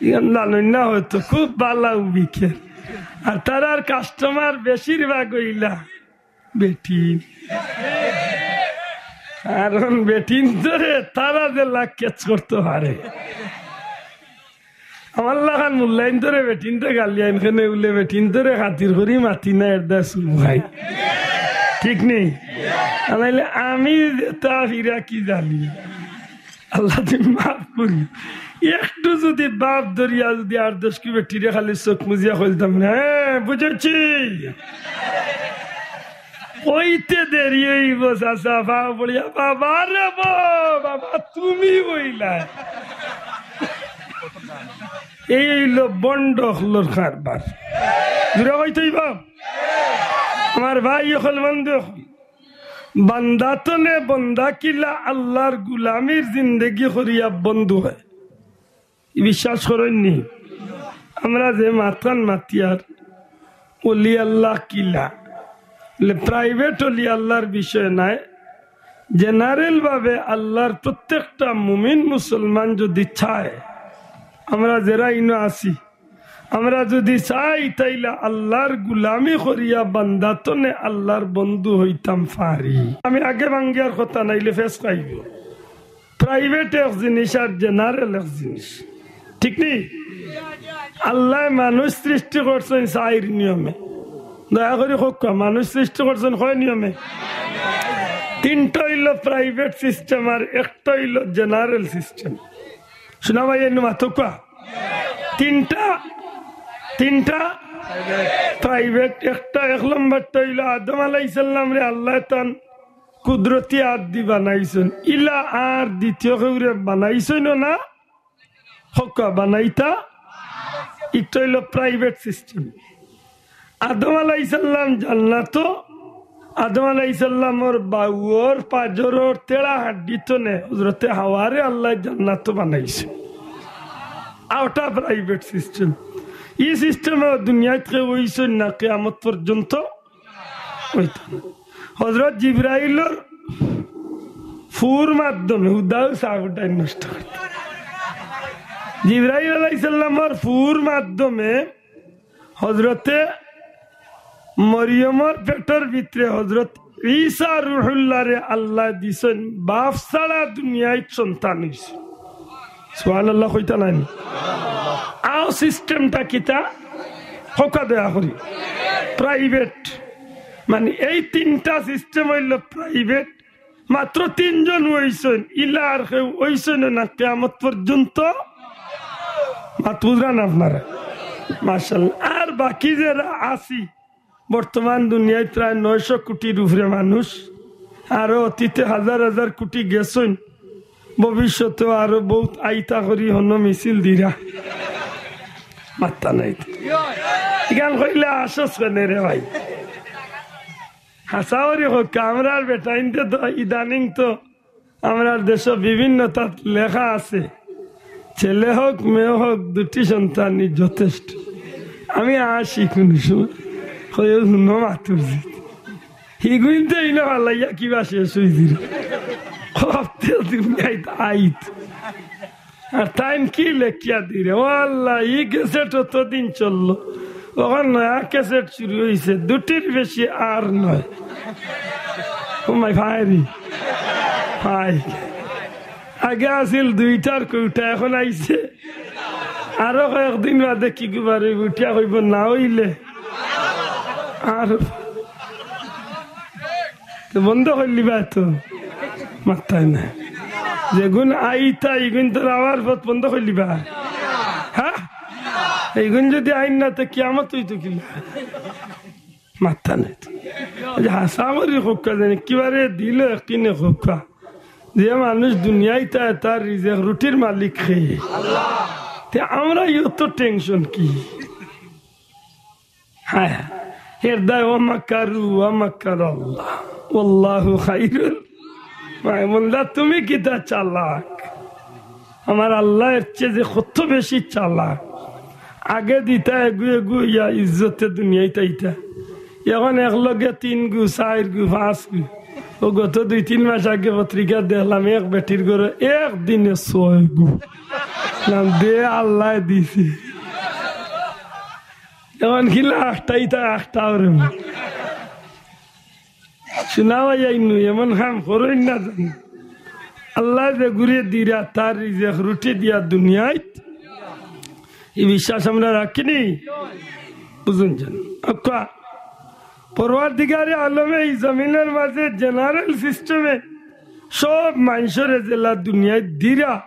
ইখান জানইন না হয়তো, খুব ভালা বিকে। আর তারার কাস্টমার বেশিরভাগ অইলা বেটিন। কারণ বেটিন্তরে তারা যেলা ক্যাচ করতো পারে। আমার লাখান মুল্লাইন্তরে বেটিন্তে গালিয়াইন কেনে, উলে বেটিন্তরে খাতির করি মাতি না, এরদায় চুমু খাই। ঠিক নি? আর নাইলে আমি যেতা ফিরা কি জানি। আল্লাহ তুমি মাফ করি। একটু যুদি বাপ ধরিয়া যুদি আট দশগু বেটিরে খালি চউখ মুজিয়া কইলতাম না, হ্যাঁ, বুঝছি। কইতে দেরি অইবো, চাচা, পাও পড়িয়া, বাবা রে বাবা, বাবা তুমি অইলায়। এই অইলো ভন্ড অকলর কারবার। জুরে কইতে অইবো? আমার ভাই অকল, বন্ধু অকল, বান্দা তনে বন্দা কিলা আল্লার গুলামির জিন্দেগি করিয়া বন্ধু অয়। ই বিশ্বাস করইন নি? আমরা যে মাতখান মাতিয়ার অলি আল্লাহ কিলা, বলে private অলি আল্লার বিষয় নায়, general ভাবে আল্লার প্রত্যেকটা মুমিন মুসলমান যদি চায়, আমরা যেরা ইনো আছি, আমরা যদি চাই, তাইলে আল্লার গুলামি করিয়া বান্দা তনে আল্লার বন্ধু অইতাম পারি। আমি আগে ভাঙ্গিয়ার কথা, নাইলে ফেস খাইবো। Private এক জিনিস আর general এক জিনিস, ঠিক নি? আল্লায় মানুষ সৃষ্টি করছইন চাইর নিয়মে। দয়া করি কউক্কা, মানুষ সৃষ্টি করছইন কয় নিয়মে? তিনটা অইলো private system আর একটা অইলো general system। শুনা ভাই, এনু মাতউক্কা। তিনটা, তিনটা private। একটা, এক নম্বরটা অইলো আদম আলাইহিস সালামরে আল্লায় তান কুদরতি আত দি বানাইছইন, ইলা আর দ্বিতীয় কেউরে বানাইছইন না, কউক্কা বানাইতা। একটা অইলো private system। আদম আলাইহিস সালাম জান্নাতো, আদম আলাইহিস সালামর বাউর পাজরর তেড়া হাড্ডি তনে হজরতে হাওয়ারে আল্লায় জান্নাতো বানাইছে। ওটা private system। ই system এ দুনিয়াত কেউ অইছইন না, কিয়ামত পর্যন্ত অইতো না। হজরত জিব্রাইলর ফুর মাধ্যমে, হুদাউ সাবুটাই নষ্ট করতে। জিব্রাইল আলাইহিস সালামর ফুর মাধ্যমে হজরতে মরিয়মর পেটর ভিতরে হজরত ঈসা রুহুল্লারে আল্লায় দিছইন, বাপ ছাড়া দুনিয়াত সন্তান অইছে। সুবহানাল্লাহ কইতা নায় নি? আও system টা কিতা? কউক্কা দয়া করি। Private। মানে এই তিনটা system অইলো private। মাত্র তিনজন অইছইন, ইলা আর কেউ অইছইন না কিয়ামত পর্যন্ত। মাত বুঝরা না আপনারা? মাশাআল্লাহ। আর বাকি যেরা আছি, বর্তমান দুনিয়াত প্রায় নয়শো কোটির উপরে মানুষ, আরো অতীতে হাজার হাজার কোটি গেছইন, ভবিষ্যতেও আরো বউত আইতা করি হনো মিছিল দিরা। মাত্তা নাই। ইখান কইলে আসস কেনে রে ভাই? হাছা করি কউক্কা, আমরার বেটাইন্তে তো ইদানিং তো আমরার দেশো বিভিন্ন তাত লেখা আছে, ছেলে হোক মেয়ে হোক দুটি সন্তানই যথেষ্ট। আমি আসি কুনু সময়, কই, "হুনো মাতুরজি।" হিগুইন্তে ইনো ফালাইয়া কিবা শেষ অইছিল। হপ্তে দুনিয়াত আইত। আর তাইন কি লেখিয়া দিরে? ও আল্লাহ, ই ক্যাসেট অতদিন চললো, অখন নয়া ক্যাসেট শুরু অইছে, দুটির বেশি আর নয়। ও মাই ভাই রে, ভাই, আগে আছিল দুইটার কৌটা, অখন আইছে আরো কয়েকদিন বাদে। কি গুবারে উঠিয়া কইবো না অইলে আর তো বন্ধ করিলিবা তো, মাত্তায় না। যেগুন আইতা, ইগুন তো আওয়ার পথ বন্ধ করিলিবা। হ্যাঁ, ইগুন যদি আইন না, তো কিয়ামত অইতো কিলা? মাত্তা নাই তো। এই যে হাছা করি কউক্কা জানি, কিবারে দিল একদিনে কউক্কা। যে মানুষ দুনিয়াত আয়, তার রিজেক রুটির মালিক কে? তে আমরা অত টেনশন কি? হ্যাঁ, এর দায় ওয়া মাকারু ওয়া মাকারাল্লাহ, ওয়াল্লাহু খাইরুল। মাই বন্দা, তুমি কিতা চালাক? আমার আল্লাহ এর চেয়ে যে কত বেশি চালাক। আগে দিতা এগু এগু ইয়া ইজ্জতে দুনিয়াত আইতা, অখন একলগে তিন গু, চাইর গু, পাঁচ গু। ও গত দুই তিন মাস আগে পত্রিকা দেখলাম, এক বেটির ঘরো একদিনে ছয় গু। নাম দে আল্লাহ দিছে। অখন কিলা আখটাইতা আখটাও রে। শুনা ভাই, আইনু এমন কাম করইন না জানি। আল্লাহ যে গুরে দিরা, তার রিজেক রুটি দিয়া দুনিয়াত, ই বিশ্বাস আমরা রাখি নি? বুঝুন জানি। আচ্ছা, পরওয়ারদিগারে আলমে ই জমিনর মাঝে general system এ সব মানষরে যেলা দুনিয়াত দিরা,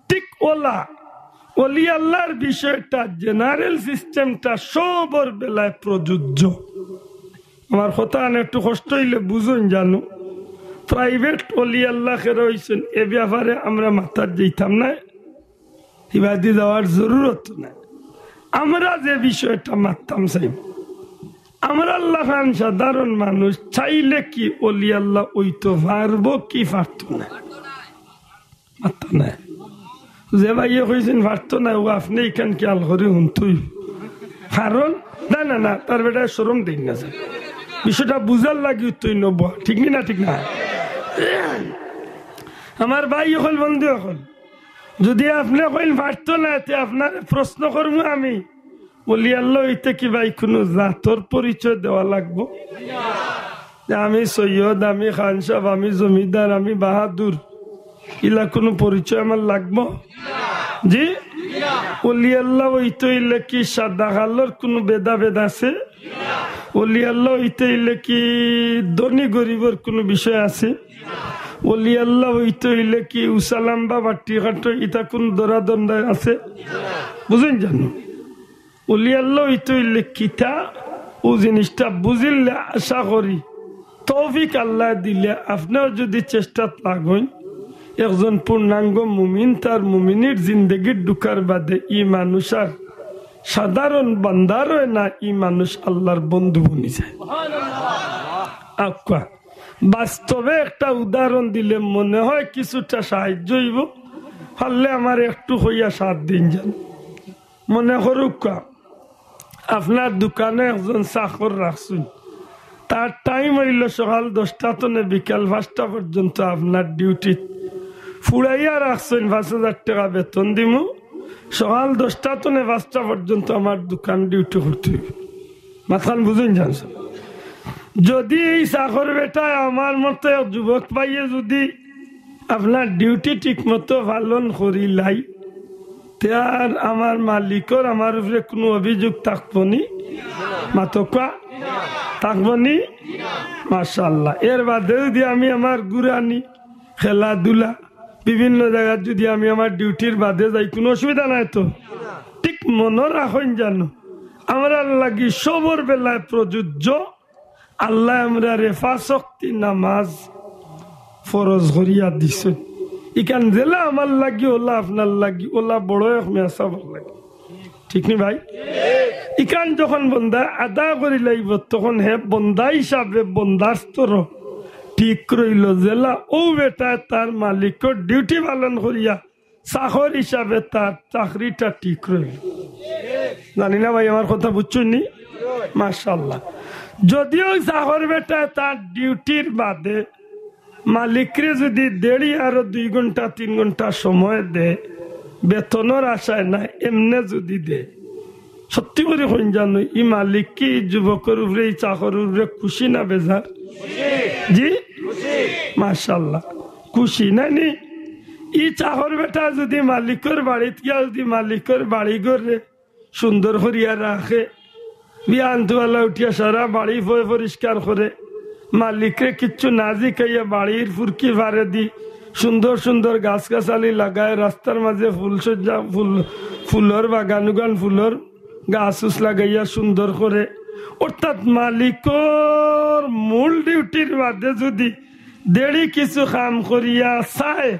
ঠিক অলা অলি আল্লাহর বিষয়টা, general system টা সবর বেলায় প্রযোজ্য। আমার কথা আন একটু কষ্ট অইলে বুঝুন জানু। প্রাইভেট অলি আল্লাহ খেরা অইছইন, এ ব্যাপারে আমরা মাতাত যাইতাম না, ইবাদি যাওয়ার জরুরত নাই। আমরা যে বিষয়টা মাততাম চাই, আমরার লাখান সাধারণ মানুষ চাইলে কি অলি আল্লাহ অইতো পারবো কি পারতো না? পারতো না। যে ভাইয়ে কইছইন পারতো না, ও আপনে ইখান খেয়াল করি হুনতই। কারণ, না, না, না, তার বেটায় শরম দেইন না, স্যার। বিষয়টা বুঝার লাগি উত্তর নব, ঠিক নি না? ঠিক না? আমার ভাই অকল, বন্ধু অকল, যদি আপনে কইন পারতো না, তে আপনারে প্রশ্ন করমু আমি, অলি আল্লাহ অইতে কি ভাই কুনু জাতর পরিচয় দেওয়া লাগবো? যে আমি সৈয়দ, আমি খান সাহেব, আমি জমিদার, আমি বাহাদুর, ইলা কুনু পরিচয় আমার লাগবো? জি? অলি আল্লাহ অইতে অইলে কি সাদা কালোর কুনু ভেদাভেদ আছে? অলি আল্লাহ অইতে অইলে কি ধনী গরিবর কুনু বিষয় আছে? অলি আল্লাহ অইতে অইলে কি উচা লাম্বা বাট্টি কাটো ইতা কুনু দরাদন্ডা আছে? বুঝইন জানো? অলি আল্লাহ অইতে অইলে কিতা, ও জিনিসটা বুঝিলে আশা করি তৌফিক আল্লাহ দিলে আপনেও যদি চেষ্টাত লাগইন, একজন পূর্ণাঙ্গ মুমিন তার মুমিনির জিন্দেগির ঢুকার বাদে ই মানুষ আর সাধারণ বান্দার অয় না, ই মানুষ আল্লাহর বন্ধু বনি যায়। আক্কা, বাস্তবে একটা উদাহরণ দিলে মনে হয় কিছুটা সাহায্য অইবো। পারলে আমারে একটু কইয়া সাথ দিন যান। মনে করুক্কা, আপনার দোকানো একজন চাকর রাখছইন, তার টাইম অইলো সকাল দশটা তনে বিকাল পাঁচটা পর্যন্ত আপনার ডিউটিত। ফুড়াইয়া রাখছইন, পাঁচ হাজার টেকা বেতন দিমু, সকাল দশটা তনে পাঁচটা পর্যন্ত আমার দোকান ডিউটি করতে অইবো। মাতখান বুঝইন জানো? যদি এই চাকর বেটায় আমার মতো এক যুবক ভাইয়ে যদি আপনার ডিউটি ঠিক মতো পালন করিলাই, তে আর আমার মালিকর আমার উপরে কুনু অভিযোগ থাকবো নি? মাতক্কা? থাকবো নি? মাশাআল্লাহ। এর বাদে যদি আমি আমার গুরানি, খেলাধুলা, বিভিন্ন জাগাত যদি আমি আমার ডিউটির বাদে যাই, কুনু অসুবিধা নাই তো? ঠিক মনো রাখইন জানো, আমরার লাগি সবর বেলায় প্রযোজ্য, আল্লায় আমরারে পাঁচ ওয়াক্তি নামাজ ফরজ করিয়া দিছইন। ইখান যেলা আমার লাগি, অলা আপনার লাগি, অলা বড় এক মেসাবর লাগি। ঠিক নি ভাই? ইখান যখন বন্দায় আদায় করিলাইবো, তখন হে বন্দা হিসাবে বন্দার স্তর ঠিক রইলো। যেলা অউ বেটায় তার মালিকর ডিউটি পালন করিয়া চাকর হিসাবে তার চাকরিটা ঠিক রইলো। জানি না ভাই, আমার কথা বুঝছইন নি? মাশাআল্লাহ। যদিও চাকর বেটায় তার ডিউটির বাদে মালিকরে যদি দেড়ি আরো দুই ঘন্টা, তিন ঘন্টা সময় দেয়, বেতনর আশায় না, এমনে যদি দেয়, সত্যি করি কইন জানো, ই মালিক কি ই যুবকর উপরে, ই চাকরর উপরে খুশি না বেজার? জি? মাশাআল্লাহ, খুশি না নি? ই চাকর বেটা যদি মালিকর বাড়িত গিয়া যদি মালিকর বাড়ি ঘররে সুন্দর করিয়া রাখে, বিয়ান তুয়ালা উঠিয়া সারা বাড়ি ফয় পরিষ্কার করে, মালিকরে কিচ্ছু না জিকাইয়া বাড়ির ফুরকি ফারেদি সুন্দর সুন্দর গাছ গাছালি লাগায়, রাস্তার মাঝে ফুল সজ্জা, ফুল, ফুলর বাগান উগান, ফুলর গাছ উছ লাগাইয়া সুন্দর করে, অর্থাৎ মালিকর মূল ডিউটির বাদে যদি দেড়ি কিছু কাম করিয়া চায়,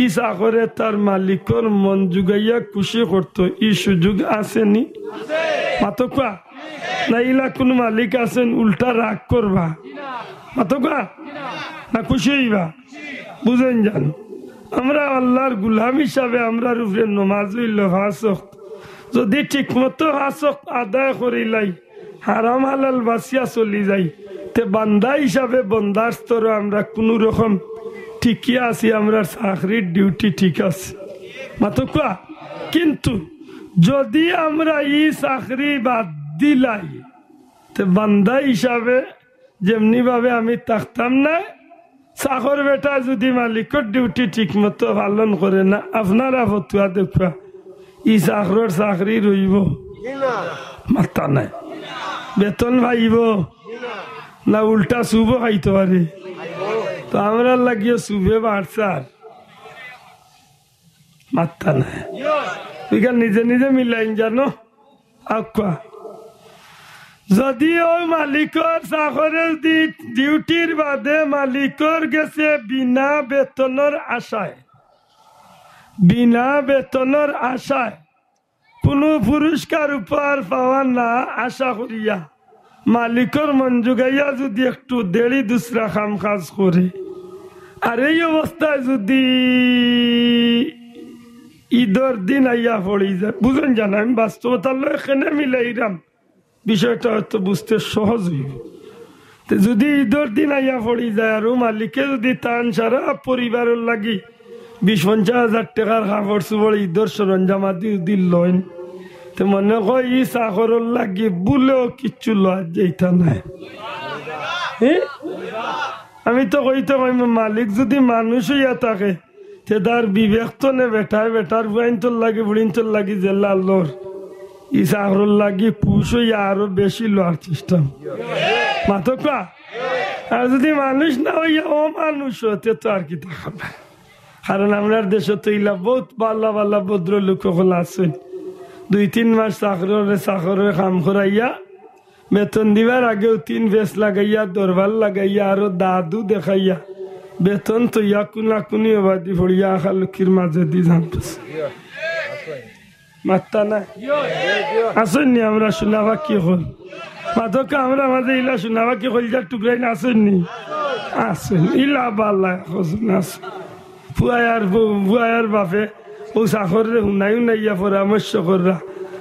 ই চাকরে তার মালিকর মন জুগাইয়া খুশি করতো, ই সুযোগ আছে নি? মাতক্কা? না ইলা কুনু মালিক আছইন উল্টা রাগ করবা? মাতক্কা? না খুশি অইবা? বুঝইন জানো, আমরা আল্লার গুলাম হিসাবে আমরার উপরে নমাজ অইলো পাঁচ ওয়াক্ত। যদি ঠিক মতো পাঁচ ওয়াক্ত আদায় করিলাই, হারাম হালাল বাছিয়া চলি যাই, তে বান্দা হিসাবে বন্দার স্তরে আমরা কুনু রকম টিকিয়া আছি, আমরার চাকরির ডিউটি ঠিক আছে। মাতক্কা? কিন্তু যদি আমরা ই চাকরি বাদ দিলাই, তে বান্দা হিসাবে যেমনি ভাবে আমি থাকতাম না, চাকর বেটা যদি মালিকর ডিউটি ঠিক মতো পালন করে না, আপনারা ফতুয়া দেখবা, ই চাকরর চাকরি রইবো? মাত্তা নাই। বেতন পাইবো? না উল্টা চুবও খাইতো পারে। তো আমরার লাগিও চুবে বাড়ছার। মাত্তা নাই। ইখান নিজে নিজে মিলাইন জানো। আক্কা। যদি অউ মালিকর চাকরে যদি ডিউটির বাদে মালিকর গেছে বিনা বেতনর আশায়, বিনা বেতনর আশায় কুনু পুরস্কার উপহার পাওয়া না আশা করিয়া মালিকর মন জুগাইয়া যদি একটু দেরি দুসরা কাম কাজ করে, আর এই অবস্থায় যদি ঈদর দিন আইয়া পড়ি যায়, বুঝইন জান, আমি বাস্তবতার লগে কেনে মিলাইরাম, বিষয়টা হয়তো বুঝতে সহজ অইবো। তে যদি ঈদর দিন আইয়া পড়ি যায় আর অউ মালিকে যদি তান সারা পরিবারর লাগি বিশ পঞ্চাশ হাজার টেকার কাপড় চুপড় ঈদর সরঞ্জাম আদি যদি লইন, তে মনে কয় ই চাকরর লাগি ভুলেও কিচ্ছু লওয়া যাইতা নায়। হে? আমি তো কইতে কইমু, মালিক যদি মানুষ অইয়া থাকে, তে তার বিবেক তো নে বেটায়, বেটার ফুয়াইন্তর লাগি, ফুড়িন্তর লাগি যেলা লর, ই চাকরর লাগি খুশ অইয়া আরো বেশি লওয়ার চেষ্টা। মাতকা? আর যদি মানুষ না অইয়া অমানুষ অয়, তে তো আর কিতা খাবে। কারণ আমরার দেশো তো ইলা বউত ভালা ভালা ভদ্রলোক অকল আছইন, দুই তিন মাস চাকররে, চাকররে কাম করাইয়া বেতন দিবার আগেউ তিন ফেস লাগাইয়া, দরবার লাগাইয়া, আরো দাদু দেখাইয়া বেতন থইয়া কুনাকুনি অবাদি পড়িয়া আখা লুকির মাঝে দি জানতেছে। মাত্তা না? আছইন নি আমরা সোনা পাখি অকল? মাতকা, আমরার মাঝে ইলা সোনা পাখি কইলজার টুকরাইন আছইন নি? আছইন। ইলা ভালা অকল আছইন। ফুয়ায় আর বউ, ফুয়ায় আর বাপে অউ চাকররে হুনাই হুনাইয়া পরামর্শ কররা।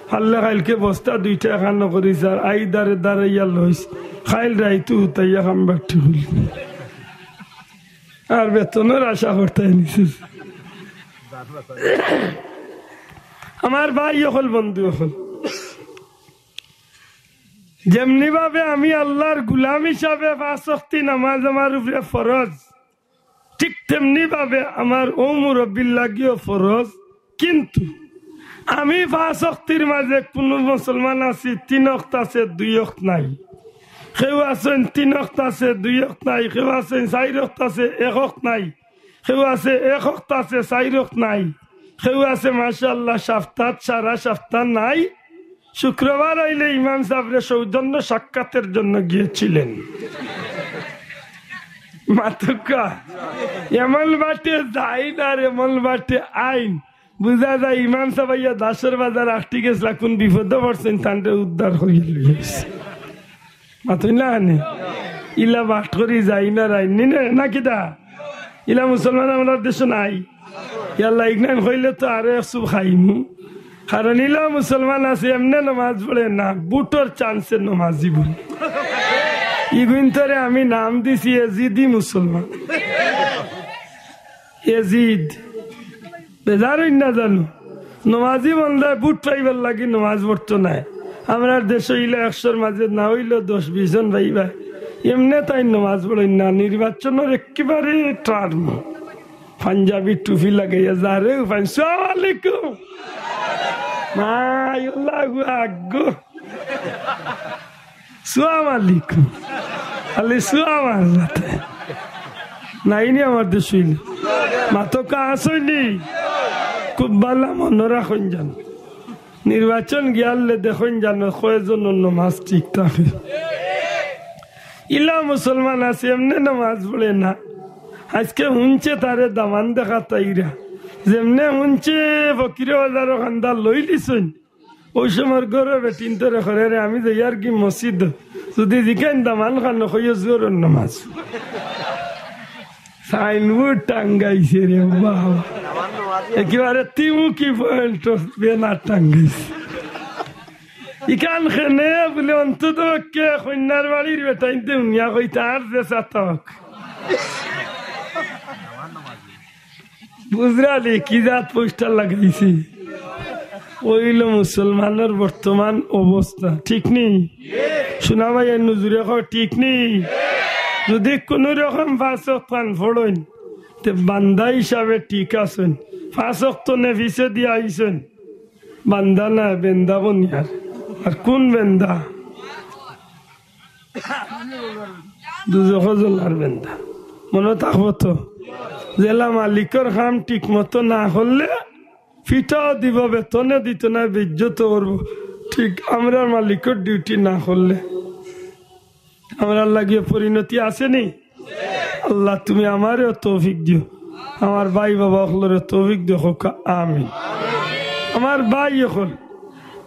পারলে কাইলকে বস্তা দুইটা এখানো করিস আর আই দারে দাঁড়াইয়া লইস। কাইল রাইতু হুতাইয়া কাম বাট্টি করিস। আর বেতনর আশা করতে নিছিস। আমার ভাই অকল, বন্ধু অকল, যেমনি ভাবে আমি আল্লার গুলাম হিসাবে পাঁচ ওয়াক্তি নামাজ আমার উপরে ফরজ, ঠিক তেমনি ভাবে আমার অউ মুরব্বির লাগিও ফরজ। কিন্তু আমি পাঁচ ওয়াক্তির মাঝে কুনু মুসলমান আছি, তিন ওয়াক্ত আছে, দুই ওয়াক্ত নাই। কেউ আছইন তিন ওয়াক্ত আছে, দুই ওয়াক্ত নাই। কেউ আছইন চাইর ওয়াক্ত আছে, এক ওয়াক্ত নাই। কেউ আছে এক ওয়াক্ত আছে, চাইর ওয়াক্ত নাই। কেউ আছে মাশাআল্লাহ সাপ্তাত, সারা সাপ্তা নাই। শুক্রবার আইলে ইমাম সাবরে সৌজন্য সাক্ষাতের জন্য গিয়েছিলেন। মাতকা, এমন বাটে যাইন আর এমন বাটে আইন। বুঝা যায় ইমাম সাব আইয়া দাসর বাজার আটকি গেছলা, কুন বিপদো পড়ছইন, তানরে উদ্ধার করিয়া লইয়া আইছে। মাতইন না আনে? ইলা বাট করি যাইন আর আইন নি নে, না কিতা? ইলা মুসলমান আমরার দেশো নাই। ইয়াল্লা, ইগনাইন কইলে তো আরো এক চুপ খাইমু। কারণ ইলা মুসলমান আছে, এমনে নমাজ পড়ে না, বুটর চান্সে নমাজি বলে। ইগুইন্তরে আমি নাম দিছি এজিদি মুসলমান। এজিদ। বেজার অইন না জানো? নমাজি বন্দায় বুট পাইবার লাগি নমাজ পড়তো নায়। আমরার দেশো ইলা একশোর মাঝে না অইলো দশ বিশ জন পাইবা। এমনে তাইন নমাজ পড়ইন না, নির্বাচনর একেবারে টার্ম। পাঞ্জাবি টুপি লাগাইয়া যারে উপায়, "সালাম আলাইকুম।" মাই আল্লাহ গো, আগো। "সালাম আলাইকুম।" খালি সালাম আর মাতে। নাই নি আমার দেশো ইলা। মাতকা, আছইন নি? খুব ভালা মনো রাখইন জানো। নির্বাচন গিয়ালে দেখইন জানো কয়জনর নমাজ ঠিক থাকে। ইলা মুসলমান আছে, এমনে নমাজ পড়ে না। আইজকে হুনছে তারে দামান দেখাত আইরা। যেমনে হুনছে ফকিরে বাজারো কান্দা লইলিছইন। অউ সময় ঘরর বেটিন্তরে কয়, "রে, আমি যাইয়ার গি মসজিদ, যদি জিকাইন দামান খানো কইও জোহরর নমাজ।" সাইনবোর্ড টাঙ্গাইছে রে বাবা, একেবারে তিমুকি পয়েন্ট ব্যানার টাঙ্গাইছে। ইখান কেনে বুলে অন্তত পক্ষে কইন্যার বাড়ির বেটাইন্তে হুনিয়া কইতা আর যে চাতক। বুঝরানি কি জাত পোস্টার লাগাইছে? অইলো মুসলমানর বর্তমান অবস্থা, ঠিক নি? সোনা ভাই, আর নজরে কও, ঠিক নি? যদি কুনু রকম পাঁচ ওয়াক্ত খান পড়ইন, তে বান্দা হিসাবে ঠিক আছইন। পাঁচ ওয়াক্ত নে পিছে দিয়া আইছইন, বান্দা না, বেন্দা বনিয়ার। আর কুন বেন্দা? দুজখো জ্বলার বেন্দা। মনো থাকবো তো? যেলা মালিকর কাম ঠিক মতো না করলে পিটাও দিবো, বেতনে দিতো নায়, বেইজ্জত করবো। ঠিক আমরার মালিকর ডিউটি না করলে আমরার লাগিও পরিণতি আছে নি? আল্লাহ, তুমি আমারেও তৌফিক দিও, আমার ভাই বাবা অকলরে তৌফিক দিও, কউক্কা আমিন। আমার ভাই অকল,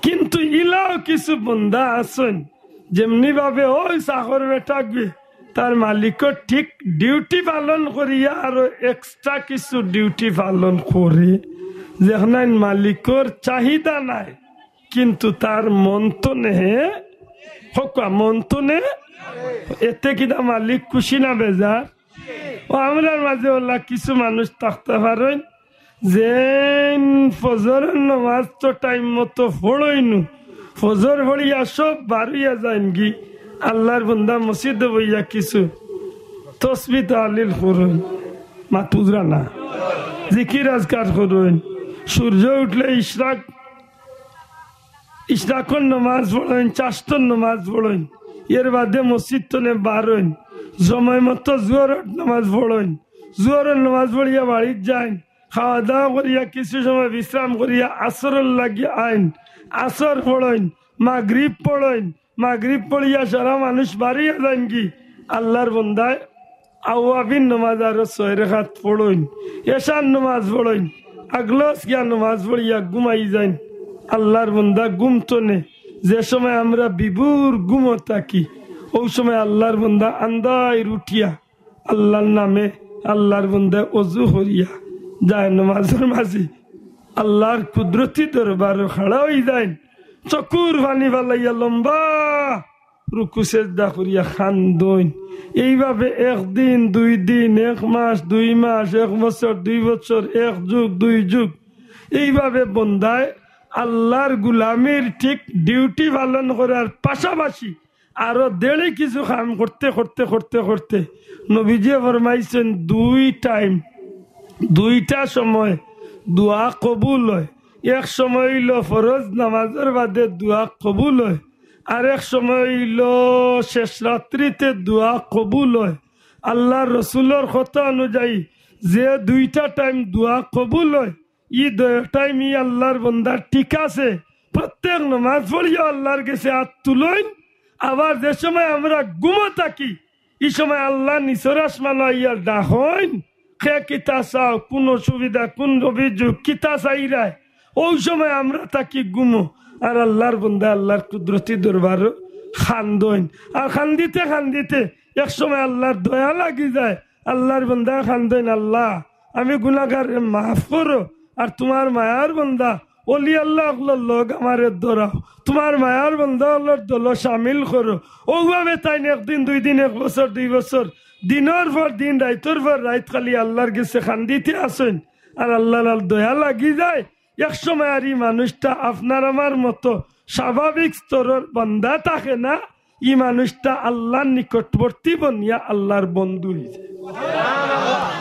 কিন্তু ইলাও কিছু বন্দা আছইন, যেমনি ভাবে ওই চাকর বেটাগুয়ে তার মালিকর ঠিক ডিউটি পালন করিয়া আরো এক্সট্রা কিছু ডিউটি পালন করে, যেখান মালিকর চাহিদা নাই, কিন্তু তার মন তো নেহে, কউক্কা মন তো নে, এতে কিনা মালিক খুশি না বেজার? ও আমরার মাঝে অলা কিছু মানুষ থাকতা পারইন, যেইন ফজরর নামাজ তো টাইম মতো পড়ইনু, ফজর পড়িয়া সব বারইয়া যাইনগি, আল্লাহর বন্দা মসজিদো বইয়া কিছু তসবি তাহলিল করইন, মাতুজরা না, জিকির আজকার করইন, সূর্য উঠলে ইশরাক ইশরাকর নামাজ পড়ইন, চাস্তর নামাজ পড়ইন, এর বাদে মসজিদ তনে বারইন, সময় মতো জোহরর নামাজ পড়ইন, জোহরর নামাজ পড়িয়া বাড়িত যাইন, খাওয়া দাওয়া করিয়া কিছু সময় বিশ্রাম করিয়া আসরর লাগি আইন, আসর পড়ইন, মাগরিব পড়ইন, মাগরিব পড়িয়া সারা মানুষ বারইয়া যাইনগি, আল্লাহর বন্দায় আওয়াবিন নামাজ আরো ছয় রেখাত পড়ইন, এশার নামাজ পড়ইন, আগলস গিয়া নামাজ পড়িয়া ঘুমাই যাইন। আল্লাহর বন্দা ঘুম তনে, যে সময় আমরা বিভোর ঘুমো থাকি, ওই সময় আল্লাহর বন্দা আন্দাইর উঠিয়া আল্লাহর নামে আল্লাহর বন্দা অজু করিয়া যায় নামাজর মাঝে আল্লাহর কুদরতি দরবারো খাড়া অই যাইন, চকুর পানি ফালাইয়া লম্বা রুকু সেজদা করিয়া কান্দইন। এইভাবে একদিন, দুই দিন, এক মাস, দুই মাস, এক বছর, দুই বছর, এক যুগ, দুই যুগ, এইভাবে বন্দায় আল্লাহর গুলামির ঠিক ডিউটি পালন করার পাশাপাশি আরো দেড়ি কিছু কাম করতে করতে করতে করতে নবীজিয়ে ফরমাইছইন, দুই টাইম, দুইটা সময় দোয়া কবুল অয়। এক সময় অইলো ফরজ নামাজর বাদে দোয়া কবুল অয়, আরেক সময় অইলো শেষ রাত্রিতে দোয়া কবুল অয়। আল্লাহর রসুলর কথা অনুযায়ী যে দুইটা টাইম দোয়া কবুল অয়, ই দুইটা টাইম ই আল্লাহর বন্দার ঠিক আছে। প্রত্যেক নামাজ পড়িয়া আল্লাহর গেছে আত তুলইন। আবার যে সময় আমরা ঘুমো থাকি, ই সময় আল্লাহ নিচর আসমানো আইয়া ডাকইন, "কে কিতা চাও, কুন অসুবিধা, কুন অভিযোগ, কিতা চাইরায়?" ওই সময় আমরা থাকি ঘুমো, আর আল্লাহর বন্দা আল্লাহর কুদরতি দরবারো কান্দইন। আর কান্দিতে কান্দিতে এক সময় আল্লাহর দয়া লাগি যায়, আল্লাহর বন্দা কান্দইন, "আল্লাহ, আমি গুনাগাররে মাফ করো, আর তুমার মায়ার বন্দা অলি আল্লাহ অকলর লগ আমারে ধরাও, তুমার মায়ার বন্দা অকলর দলো শামিল করো।" অউভাবে তাইন একদিন, দুই দিন, এক বছর, দুই বছর, দিনর পর দিন, রাইতর পর রাইত খালি আল্লাহর গেছে কান্দিতে আছইন। আর আল্লাহর দয়া লাগি যায়। এক সময় আর ই মানুষটা আপনার আমার মতো স্বাভাবিক স্তরর বন্দা থাকে না, ই মানুষটা আল্লাহর নিকটবর্তী বনিয়া আল্লাহর বন্ধু অই যায়।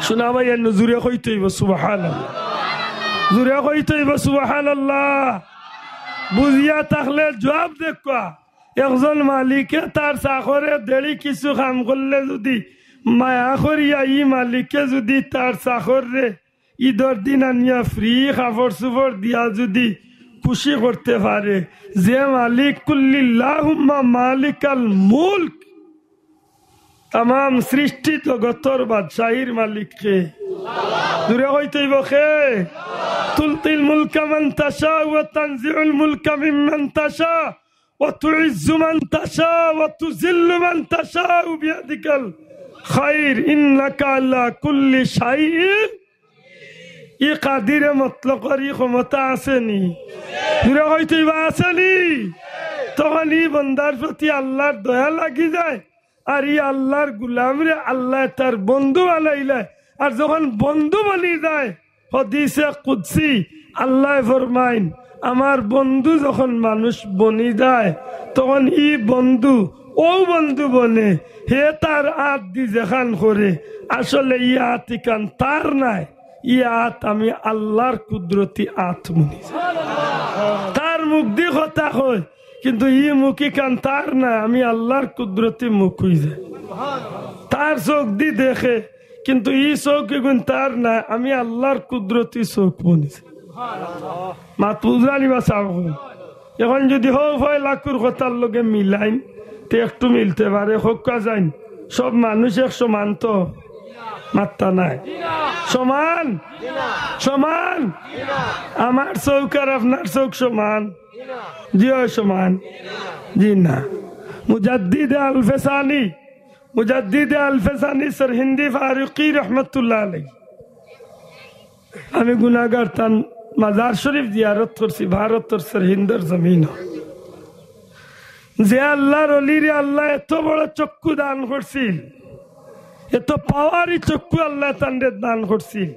শুনা ভাই, এর জুরে কইতে অইবো সুবহানাল্লাহ, জুরে কইতে অইবো সুবহানাল্লাহ। বুঝিয়া থাকলে জুয়াব দেউক্কা। একজন মালিকে তার চাকরে দেড়ি কিছু কাম করলে যুদি মায়া করিয়া ই মালিকে যুদি তার চাকররে ইদর দিন আনিয়া ফ্রি কাপড় চুপড় দিয়া যুদি খুশি করতে পারে, যে মালিক, "কুল্লিল্লাহুম্মা মালিকাল মুলক", তামাম সৃষ্টি জগতর বাদশাহীর মালিক কে? জুরে কইতে অইবো কে? "তুলতিল মুলকা মান তাশা ওয়া তানজিউল মুলকা মিম্মান তাশা ওয়া তুইজ্জু মান তাশা ওয়া তুযিল্লু মান তাশা বিয়াদিকাল খাইর ইন্নাকা আলা কুল্লি শাইইন।" ই কাদিরে মতলকর ই ক্ষমতা আছে নি? জুরে কইতে অইবো আছে নি? তখন ই বন্দার প্রতি আল্লাহর দয়া লাগি যায়। আর ই আল্লাহর গুলামরে আল্লায় তার বন্ধু বানাইলায়। আর যখন বন্ধু বনি যায়, হাদিসে কুদসি আল্লায় ফরমাইন, "আমার বন্ধু যখন মানুষ বনি যায়, তখন ই বন্ধু অউ বন্ধু বনে, হে তার আত দি যেখান করে, আসলে ই আত ইখান তার নায়, ই আত আমি আল্লাহর কুদরতি আত বনি যায়।" তার মুখ দি কথা কয়, কিন্তু ই মুখ ইখান তার নায়, আমি আল্লাহর কুদরতি মুখ অই যায়। তার চোখ দি দেখে, কিন্তু ই চোখ ইগুন তার নায়, আমি আল্লাহর কুদরতি চোখ বনি যায়। মাত বুঝরা নি বা সাব? এখন যদি হউ ফয়লাকুর কথার লগে মিলাইন, তে একটু মিলতে পারে। হক্কা যাইন, সব মানুষ এক সমান তো? মাত্তা নাই। সমান? সমান? আমার চউখ আর আপনার চউখ সমান? জি অয়, সমান। জি না। মুজাদ্দিদে আলফে সানি, মুজাদ্দিদে আলফে সানি সরহিন্দি ফারুকি রহমতুল্লাহ আলাইহি। আমি গুনাগার, তান মাজার শরীফ জিয়ারত করছি ভারতর সরহিন্দর জমিন। যে আল্লাহর অলিরে আল্লায় এত বড় চক্ষু দান করছিল, এত পাওয়ারি চক্ষু আল্লায় তানরে দান করছিল,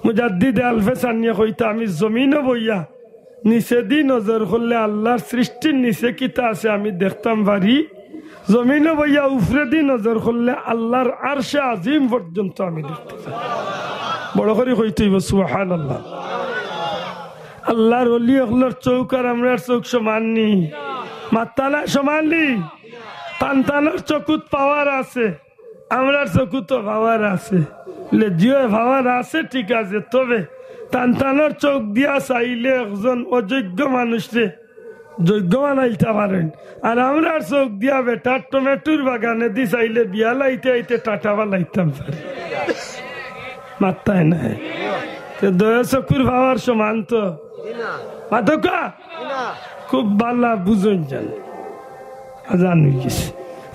মুজাদ্দিদে আলফে সানিয়ে কইতা, আমি জমিনো বইয়া নিচেদি নজর করলে আল্লাহর সৃষ্টির নিচে কিতা আছে আমি দেখতাম পারি, জমিনো বইয়া উফরেদি নজর করলে আল্লাহর আরশে আজিম পর্যন্ত আমি দেখতাম পারি। বড় করি কইতে অইবো, সুবহানাল্লাহ। আল্লাহর অলি অকলর চউখ আর আমরার চউখ সমান নি? মাত্তা নাই, সমান নি? তান তানর চকুত পাওয়ার আছে, আমরার চকুত পাওয়ার আছে। লে জিও পাওয়ার আছে, ঠিক আছে, তবে তান তানর চউখ দিয়া চাইলে একজন অযোগ্য মানুষরে যোগ্য বানাইতা পারেন, আর আমরার চউখ দিয়া বেটার টমেটোর বাগানেদি চাইলে বিয়া লাইতে আইতে টাটা বানাইতাম পারি। মাত্তায় নাই। তে দয়া চকুর পাওয়ার সমান তো? মাতউক্কা? খুব বালা বুঝইন জান। আজান অইগেছে।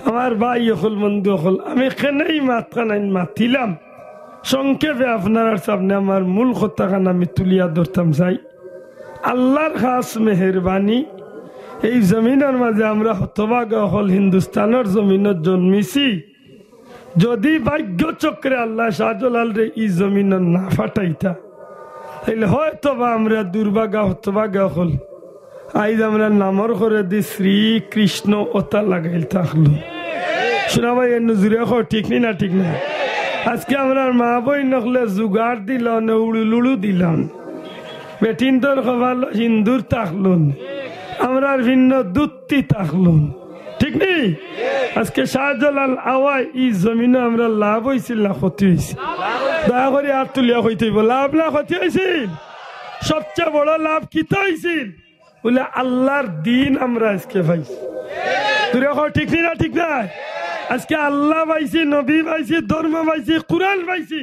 আমার ভাই অকল, বন্ধু অকল, আমি কেনে ই মাতখানাইন মাতিলাম, সংক্ষেপে আপনারার সামনে আমার মূল কথাখান আমি তুলিয়া ধরতাম চাই। আল্লাহর খাস মেহেরবানি, এই জমিনর মাঝে আমরা হতভাগা অকল হিন্দুস্তানর জমিনত জন্মিছি। যদি ভাগ্য চক্রে আল্লায় শাহজালালরে ই জমিনো না পাঠাইতা, তাইলে হয়তো বা আমরা দুর্ভাগা হতভাগা অকল আইজ আমরার নামর করেদি শ্রীকৃষ্ণ অতা লাগাইল থাকলো। শুনা ভাই, এর নজরে কও, ঠিক নি না ঠিক না? আজকে আমরার মা বইন অকলে জুগার দিলা অনে, উড়ুলুড়ু দিলা অনে, বেটিন্তর কপালো সিন্দুর থাকলো অনে, আমরার ভিন্ন দুত্তি থাকলো অনে। ঠিক নি? আজকে শাহজালাল আওয়ায় ই জমিনো আমরার লাভ অইছিল না ক্ষতি অইছিল? দয়া করি আত তুলিয়া কইতে অইবো, লাভ না ক্ষতি অইছিল? সবচেয়ে বড় লাভ কিতা অইছিল? বুলে আল্লাহর দিন আমরা আজকে পাইছি। জুরে কও, ঠিক নি না ঠিক না? আজকে আল্লাহ পাইছি, নবী পাইছি, ধর্ম পাইছি, কুরআন পাইছি।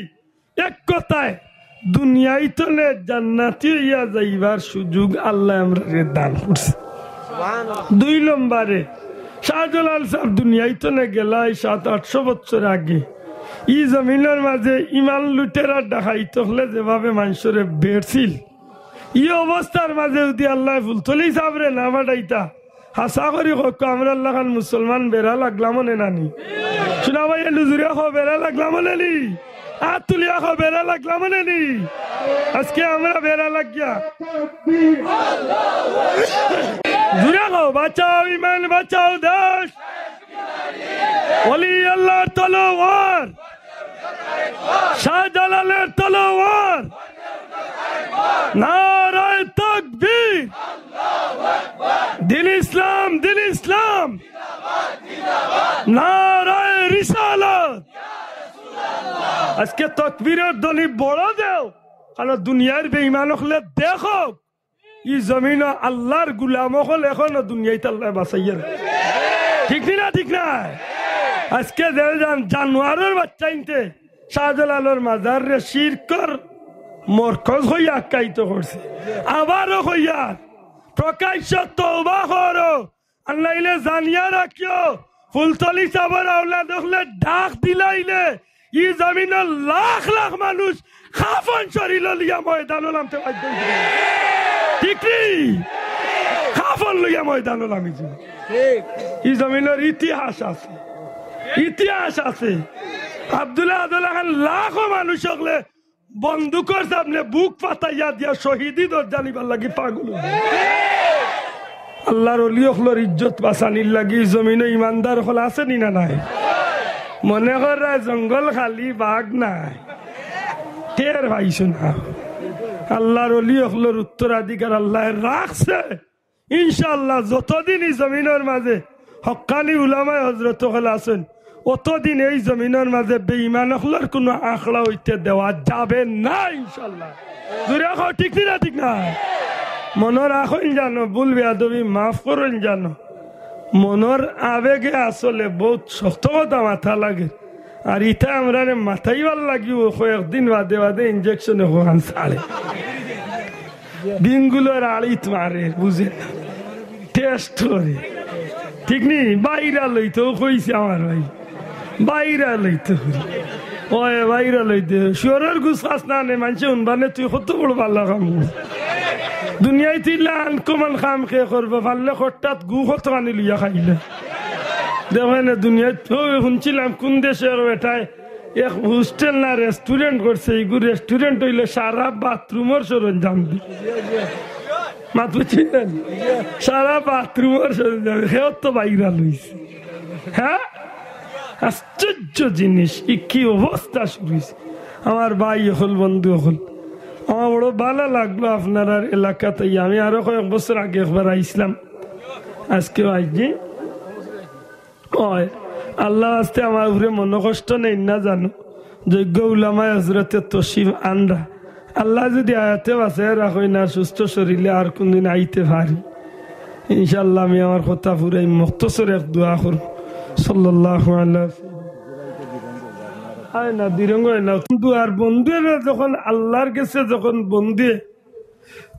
এক কথায়, দুনিয়াইতনে জান্নাতি অইয়া যাইবার সুযোগ আল্লায় আমরারে দান করছে। দুই নম্বরে, শাহজালাল সাব দুনিয়াইতনে গেলা অউ সাত আটশো বছর আগে। ই জমিনর মাঝে ইমান লুটেরা ডাকাইত অকলে যেভাবে মানষরে বেড়ছিল, ই অবস্থার মাঝে যদি আল্লায় ফুলতলি সাবরে না পাঠাইতা, হাছা করি কউক্কা, আমরার লাখান মুসলমান বেড়া লাগলাম অনে না নি? শুনা ভাই, এ নজরে কও, বেড়া লাগলাম অনে নি? আত তুলিয়া কও, বেড়া লাগলাম অনে নি? আজকে আমরা বেড়া লাগিয়া। জুরে কও, বাঁচাও ইমান, বাঁচাও দেশ। ওলি আল্লাহর তলোয়ার, শাহজালালের তলোয়ার। নারায়ে তাকবীর, দিন ইসলাম, দিন ইসলাম। নারায়ে রিসালাত। আজকে তকবীরের ধ্বনি বড় দেও, কারণ দুনিয়ার বেঈমান অকলে দেখউক, ই জমিনো আল্লাহর গুলাম অকল এখনো দুনিয়াইত আল্লায় বাঁচাইয়া রাখছে। ঠিক নি না, ঠিক না? আজকে যে জান-, জানোয়ারর বাচ্চাইন্তে শাহজালালর মাজাররে শিরকর মরকজ কইয়া আখ্যায়িত করছে, আবারও কইয়ার, প্রকাশ্য তওবা করো, আর নাইলে জানিয়া রাখিও, ফুলতলি সাবর আওলাদ অকলে ডাক দিলাইলে ই জমিনর লাখ লাখ মানুষ কাফন শরীল লইয়া ময়দানো নামতে বাধ্য অইবো। ঠিক নি? কাফন লইয়া ময়দানো নামিছে। ই জমিনর ইতিহাস আছে, ইতিহাস আছে। আব্দুল্লাহ আব্দুল্লাহ খান লাখো মানুষ অকলে বন্দুকর সামনে বুক ফাটাইয়া দিয়া শহীদি দরজা নিবার লাগি পাগল অইবো। আল্লাহর অলি অকলর ইজ্জত বাঁচানির লাগি জমিনো ইমানদার অকল আছে নি না নাই? মনে কররা জঙ্গল খালি, বাঘ নাই, টের পাইছো না? আল্লাহর অলি অকলর উত্তরাধিকার আল্লায় রাখছে। ইনশাআল্লাহ, যতদিন ই জমিনর মাঝে হক্কানি উলামায়ে হজরত অকল আছইন, অতদিন এই জমিনর মাঝে বেঈমান অকলর কুনু আখড়া অইতে দেওয়া যাবে না ইনশাআল্লাহ। জুরে কও, ঠিক নি না, ঠিক না? মনর আখইন জানো, ভুল বেয়াদবি মাফ করইন জানো। মনর আবেগে আসলে বউত শক্ত কথা মাতা লাগে। আর ইতা আমরারে মাতাইবার লাগিউ কয়েকদিন বাদে বাদে ইনজেকশনে অখান ছাড়ে। বিঙ্গুলর আড়িত মারে, বুঝে না। টেস্ট করে। ঠিক নি? বাইরা লইতো কইছে আমার ভাই। বাইরা লইতো। ওই বাইরা লইতে। শুয়োরর গুস খাস না নে, মানষে হুনবা নে, তুই কত বড় বালা কাম। দুনিয়াইত ইলা আনকমন কাম কে করবো, পারলে খট্টাত গু কত আনি লইয়া খাইলে। দেখো না, দুনিয়াইত তো হুনছিলাম কুন দেশর বেটায় এক হোস্টেল না রেস্টুরেন্ট করছে, ইগু রেস্টুরেন্ট অইলে সারা বাথরুমর সরঞ্জাম দি। মাত বুঝছিলেন? সারা বাথরুমর সরঞ্জাম, হেও তো বাইরা লইছে। হ্যাঁ, আশ্চর্য জিনিস, ই কি অবস্থা শুরু অইছে। আমার ভাই অকল, বন্ধু অকল, আমার বড় বালা লাগলো আপনারার এলাকাত আইয়া। আমি আরো কয়েক বছর আগে একবার আইছলাম, আজকেও আইছি। ওই, আল্লাহ আস্তে আমার উপরে মনোকষ্ট নেইন না জানো, যোগ্য উলামায়ে হজরতে তশরিফ আনরা। আল্লাহ যদি হায়াতে বাঁচাইয়া রাখইন আর সুস্থ শরীলে আর কুনদিন আইতে পারি, ইনশাআল্লাহ আমি আমার কথা পুরাই মুখতসর এক দোয়া করমু। সাল্লাল্লাহু আলা আয় না, দিরঙ্গ অয় না। বন্ধু আর বন্ধুয়ে যখন আল্লাহর গেছে যখন বন্ধুয়ে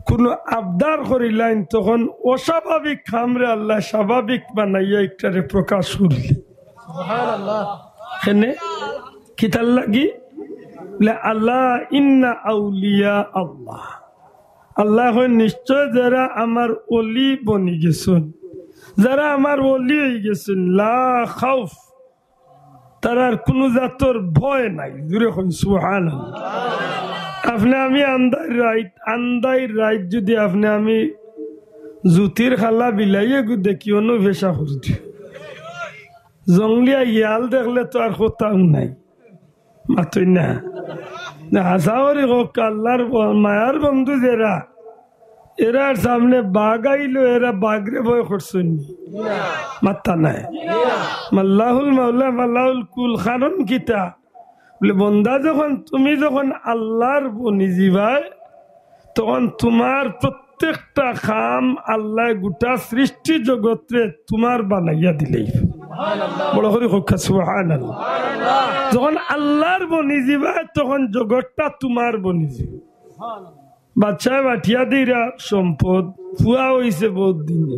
কুনু আবদার করিলাইন, তখন অস্বাভাবিক কামরে আল্লায় স্বাভাবিক বানাইয়া ইকটারে প্রকাশ করিলে। সুবহানাল্লাহ। কেনে? কিতার লাগি? বলে, "আলা ইন্না আউলিয়া আল্লাহ।" আল্লায় কইন, "নিশ্চয় যেরা আমার ওলি বনি গেছইন, যেরা আমার ওলি অইগেছইন, লা খাউফ, তারার কুনু জাতর ভয় নাই।" জুরে কইন, "সুবহানাল্লাহ।" আপনে আমি আন্দাইর রাইত, আন্দাইর রাইত যদি আপনে আমি জুতির খালা বিলাইয়ে গু দেখি, অনু পেশা করদি। জংলিয়া ইয়াল দেখলে তো আর কথাউ নাই। মাতইন না। না, হাছা করি কউক্কা, আল্লাহর ব-, মায়ার বন্ধু যেরা, এরার সামনে বাঘ আইলো, এরা বাঘরে ভয় করছইন নি? মাত্তা নাই। মাল্লাহুল মাওলা, মাল্লাহুল কুল, কারণ কিতা? বলে, বন্দা যখন, তুমি যখন আল্লাহর বনি যিবায়, তখন তুমার প্রত্যেকটা কাম আল্লায় গোটা সৃষ্টি জগতরে তুমার বানাইয়া দিলাইবা। বড় করি কউক্কা সুবহানাল্লাহ। যখন আল্লাহর বনি যিবায়, তখন জগতটা তুমার বনি যিবো। বাদশায় পাঠিয়া দিরা সম্পদ, ফুয়া অইছে বউত দিনে।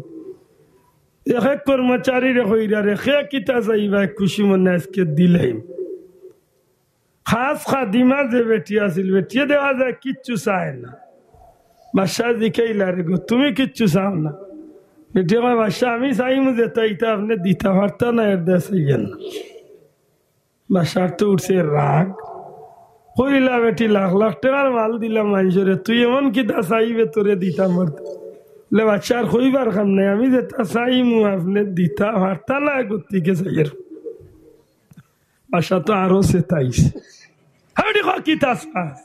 এক এক কর্মচারীরে কইরা রে, কে কিতা চাইবায় খুশি মনে আজকে দিলাইমু। খাস খাদিমা যে বেটি আছিল, বেটিয়ে দেখা যায় কিচ্ছু চায় না। বাদশায় জিকাইলা রে গো, তুমি কিচ্ছু চাও না? বেটিয়ে কয়, বাদশা, আমি চাইমু যেতা, ইতা আপনে দিতা পারতা না, এর দেশে গেল না। বাদশার তো উঠছে রাগ, কইলা, বেটি, লাখ লাখ টেকার মাল দিলাম মানষরে, তুই এমন কিতা চাইবে তোরে দিতাম পারতাম? বলে, বাদশা, আর কইবার কাম নাই, আমি যেতা চাইমু আপনে দিতা পারতা না, গতিকে চাইয়ার। বাদশা তো আরো চেতাইছে। হাবি কয়, কিতা চাস?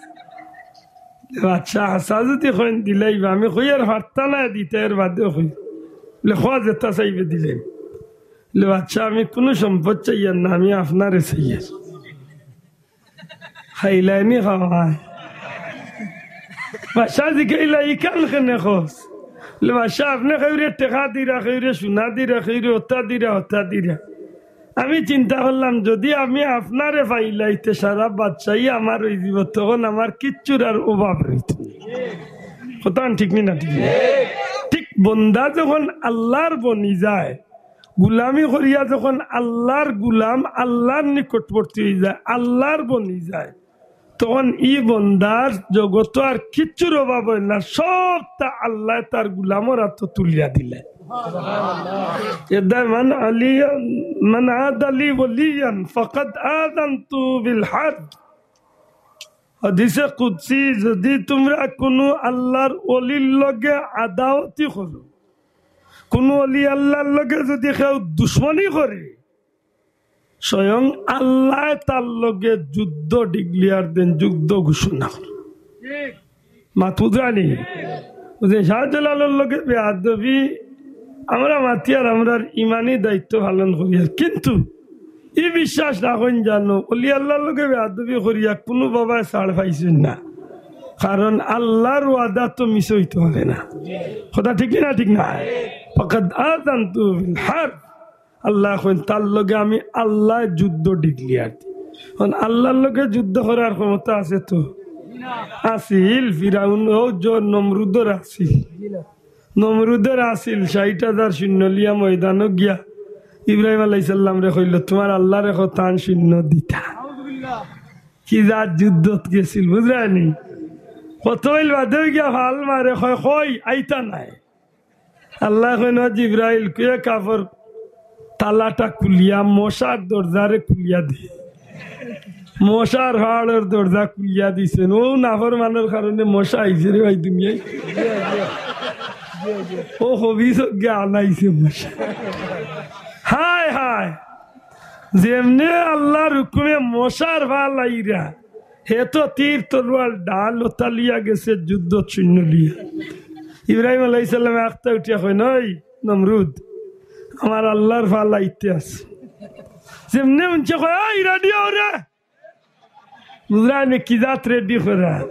বাদশা, হাছা যদি কইন দিলাইবা, আমি কইয়ার পারতা না দিতা, এর বাদেও কই। বলে, কও যেতা চাইবে দিলাইমু। বলে, বাদশা, আমি কুনু সম্পদ চাইয়ার না, আমি আপনারে চাইয়ার। খাইলাইনি খাওয়ায়। বাদশা জিকাইলা, ইখান কেনে কস? বলে, বাদশা, আপনে কেউরে টেকা দিরা, কেউরে সোনা দিরা, কেউরে অতা দিরা, অতা দিরা। আমি চিন্তা করলাম, যদি আমি আপনারে পাইলাই, তে সারা বাদশাই আমার অইযিবো, তখন আমার কিচ্ছুর আর অভাব রইতো না। কথা ঠিক নি না? ঠিক নি? ঠিক বন্দা যখন আল্লাহর বনি যায়, গুলামি করিয়া যখন আল্লাহর গুলাম, আল্লাহর নিকটবর্তী অইযায়, আল্লাহর বনি যায়, তখন ই বন্দার জগতো আর কিচ্ছুর অভাব অয় না, সবতা আল্লায় তার গুলামর আতো তুলিয়া দিলে। এদায় মান আলিয়া, মান আদালি ওয়ালিয়ান ফাকাদ আযানতু বিল হারব। হাদিসে কুদসি, যদি তুমরা কুনু আল্লাহর ওলির লগে আদাওয়াতি করো, কুনু ওলি আল্লাহর লগে যদি কেউ দুশমনি করে, স্বয়ং আল্লায় তার লগে যুদ্ধ declare দেন, যুদ্ধ ঘোষণা করেন। মাত বুঝরানি? বুঝে শাহজালালর লগে বেয়াদবি, আমরা মাতিয়ার আমরার ইমানি দায়িত্ব পালন করিয়ার, কিন্তু ই বিশ্বাস রাখইন জানো, ওলি আল্লাহর লগে বেয়াদবি করিয়া কুনু বাবায় ছাড় পাইছইন না। কারণ আল্লাহর ওয়াদা তো মিস অইতো পারে না। কথা ঠিক না? ঠিক না? ফাকাদ আযানতু বিল হারব। আল্লায় কইন, তার লগে আমি আল্লায় যুদ্ধ declare দি। এখন আল্লাহর লগে যুদ্ধ করার ক্ষমতা আছে তো? আছিল, ফিরাউন ও জ-, নমরুদর আছিল। নমরুদর আছিল, ষাইট হাজার সৈন্য লইয়া ময়দানো গিয়া ইব্রাহিম আলাইহিস সালামরে কইল, "তুমার আল্লাহরে কও তান সৈন্য দিতা।" কি জাত যুদ্ধত গেছিল, বুঝরায়নি? কত অইল বাদে গিয়া ফাল মারে, কয়, "কই, আইতা নায়।" আল্লায় কইন, "ও জিব্রাইল, কুয়ে কাফর তালাটা খুলিয়া মশার দরজারে খুলিয়া দে।" মশার ফাড়র দরজা খুলিয়া দিছইন। ও নাফরমানর কারণে মশা আইছে রে ভাই দুনিয়াত। ও হবিস গিয়া আনাইছে মশা। হায় হায়, যেমনে আল্লাহর হুকুমে মশার ফাল আইরা, হে তো তীর তরোয়াল ঢাল অতা লইয়া গেছে যুদ্ধত সৈন্য লইয়া। ইব্রাহিম আলাইহিস সালামে আখতা উঠিয়া কইন, "ওই নমরুদ, আমার আল্লাহর ফাল আইতে আছে।" যেমনে হুনছে কয়, "ওই রেডি অও রে।" বুঝরায়নি কি জাত রেডি করা?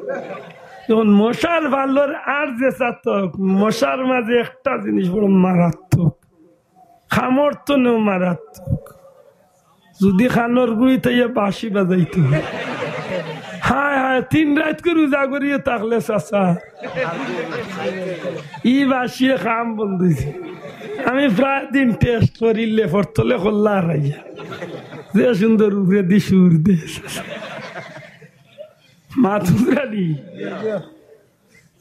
এখন মশার ফালর আর যে চাতক, মশার মাঝে একটা জিনিস বড় মারাত্মক, কামড় তো নেও মারাত্মক। যদি কানর গুড়ি তাইয়া বাঁশি বাজাইতো। হায় হায়, তিন রাইত করি রোজা করিও থাকলে চাচা, ই বাঁশিয়ে কাম বন্ধ অইছে। আমি প্রায় দিন টেস্ট করিলে ফরতলে কল্লা হারাইয়া, যে সুন্দর উপরেদি সুর দে। মাতুরানি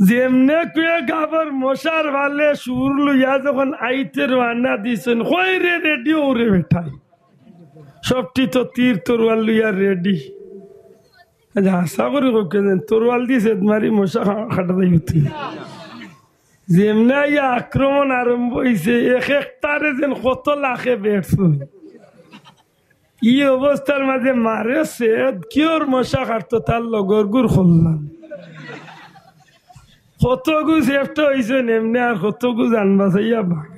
যেমনে কুয়ে কাফর মশার ফালে সুর লইয়া যখন আইতে রওয়ানা দিছইন, কই রে রেডি অও রে বেটাইন। সবটি তো তীর তরোয়াল লইয়া রেডি। আচ্ছা, আশা করি কউক্কা যেন তরোয়াল দি ছেদ মারি মশা খা-, খাটা যাইবো তুই। যেমনে আইয়া আক্রমণ আরম্ভ অইছে, এক একটারে যেন কত লাখে বেড়ছইন। ই অবস্থার মাঝে মারে ছেদ, কিওর মশা কাটতো, তার লগর গুর করলাম। কতগু সেফটা অইছইন এমনে, আর কতগু জান বাঁচাইয়া ভাগা।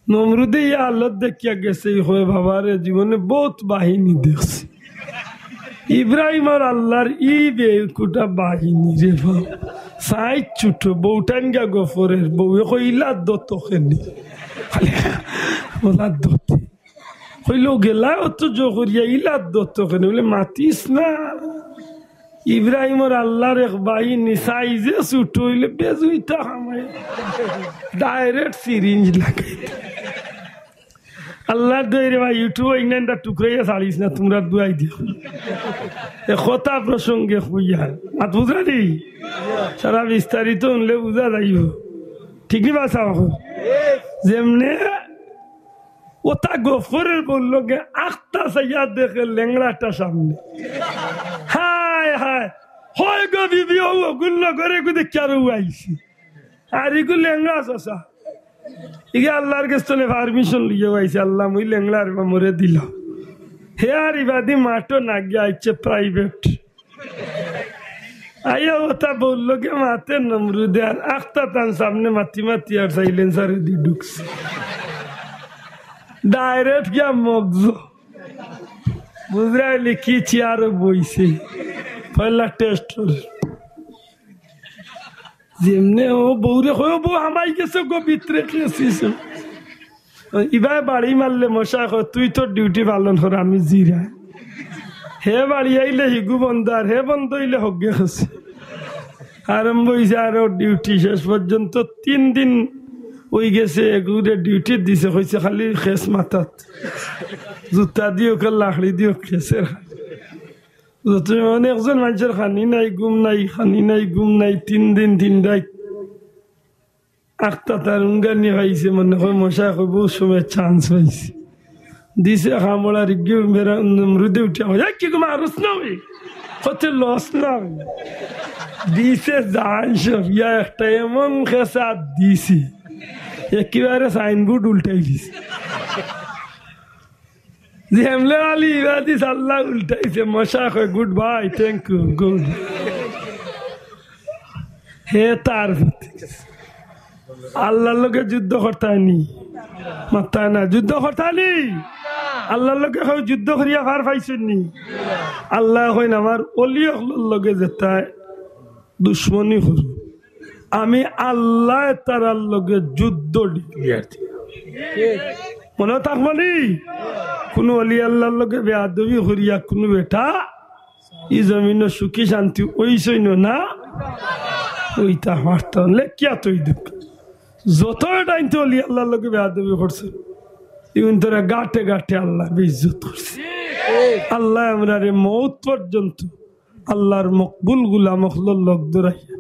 নমরুদে ই হালত দেখিয়া গেছে, ই কয়, "বাবারে, জীবনে বউত বাহিনী দেখছি, ইব্রাহিমর আল্লাহর ই বেকুটা বাহিনী রে বাবা।" সাইজ ছোট, বউটাইন গিয়া গফরের বউয়ে কয়, "ইলা দত কেনে?" খালি বলা দতে। কইলো, "গেলা অত জো করিয়া ইলা দত কেনে?" বলে, "মাতিস না, ইব্রাহিমর আল্লাহর এক বাহিনী সাইজে ছোট অইলে বেজুইতা হামায়, ডাইরেক্ট সিরিঞ্জ লাগাইতা।" আল্লাহর দোয়াই রে ভাই, YouTube ইংল্যান্ডটা টুকরাইয়া ছাড়িস না, তুমরা দোয়াই দিও। এ কথা প্রসঙ্গে কইয়ার, মাত বুঝরানি? সারা বিস্তারিত হুনলে বুঝা যাইবো। ঠিক নি বা সাব? যেমনে অতা গফরের বউর লগে আখতা চাইয়া দেখে লেংড়াটা সামনে। হায় হায়, কয় গো বিবি, অউ অগুর লগরে গু দেখিয়া আরো আইছি। আর ইগু লেংড়া চাচা। ইগে আল্লাহর গেছ থনে permission লইয়া আইছে, "আল্লাহ, মুই লেংড়া রে বা, মোরে দিলাও।" হে আর ইবাদি মাঠো না গিয়া আইছে private। আইয়া অতা বউর লগে মাতে নমরুদে, আর আখতা তান সামনে মাতি মাতি আর silencer দি ঢুকছে। Direct গিয়া মগজ। বুঝরায়নি কি চেয়ারো বইছে। পয়লা টেস্ট করে। যেমনে অউ বউরে কয়, "ও বউ, হামাই গেছে গো ভিতরে, খেছিস।" ইবায় বাড়ি মারলে মশায় কয়, "তুই তোর ডিউটি পালন কর, আমি জিরাই।" হে বাড়ি আইলে হিগু বন্ধ, আর হে বন্ধ অইলে হগ্গে খেছে। আরম্ভ অইছে আরো ডিউটি, শেষ পর্যন্ত তিন দিন অইগেছে, এগুরে ডিউটি দিছে, কইছে, "খালি খেছ মাথাত, জুতা দিও, লাকড়ি দিও, খেছের খালি।" যত মানে একজন মানষর খানি নাই, ঘুম নাই, খানি নাই, ঘুম নাই, তিন দিন, তিন রাইত। আখতা তার উঙ্গানি পাইছে, মনে কয় মশায় কয় বউত সময় chance পাইছে। দিছে কামড় আর ইগু বেড়া নমরুদে উঠিয়া কয়, "এ কি গো মারস না অই? কত লস না অই?" দিছে জান সব, ইয়া একটা এমন খেছা দিছে, একেবারে signboard উল্টাই দিছে। যেমনে আলী ইবাদি সাল্লা উল্টাইছে, মশা কয়, "Good bye, thank you, good।" হে তার প্রতি। আল্লাহর লগে যুদ্ধ করতায়নি? মাত্তায় না, যুদ্ধ করতায়নি? আল্লাহর লগে কেউ যুদ্ধ করিয়া পার পাইছইননি? আল্লায় কইন, "আমার অলি অকলর লগে যেতায় দুশমনি করবো, আমি আল্লায় তারার লগে যুদ্ধ declare দিমু। মনো থাকবো নি? কুনু অলি আল্লার লগে বেয়াদবি করিয়া কুনু বেটা ই জমিনো সুখী শান্তি অইছইন না, অইতা পারতা না। লেখিয়া থই দেউক্কা। যত বেটা ইনতে অলি আল্লার লগে বেয়াদবি করছে, ইগুইন্তরে গাটে গাটে আল্লায় বেইজ্জত করছে। আল্লায় আমরারে মউত পর্যন্ত আল্লার মকবুল গুলাম অকলর লগ ধরাইয়া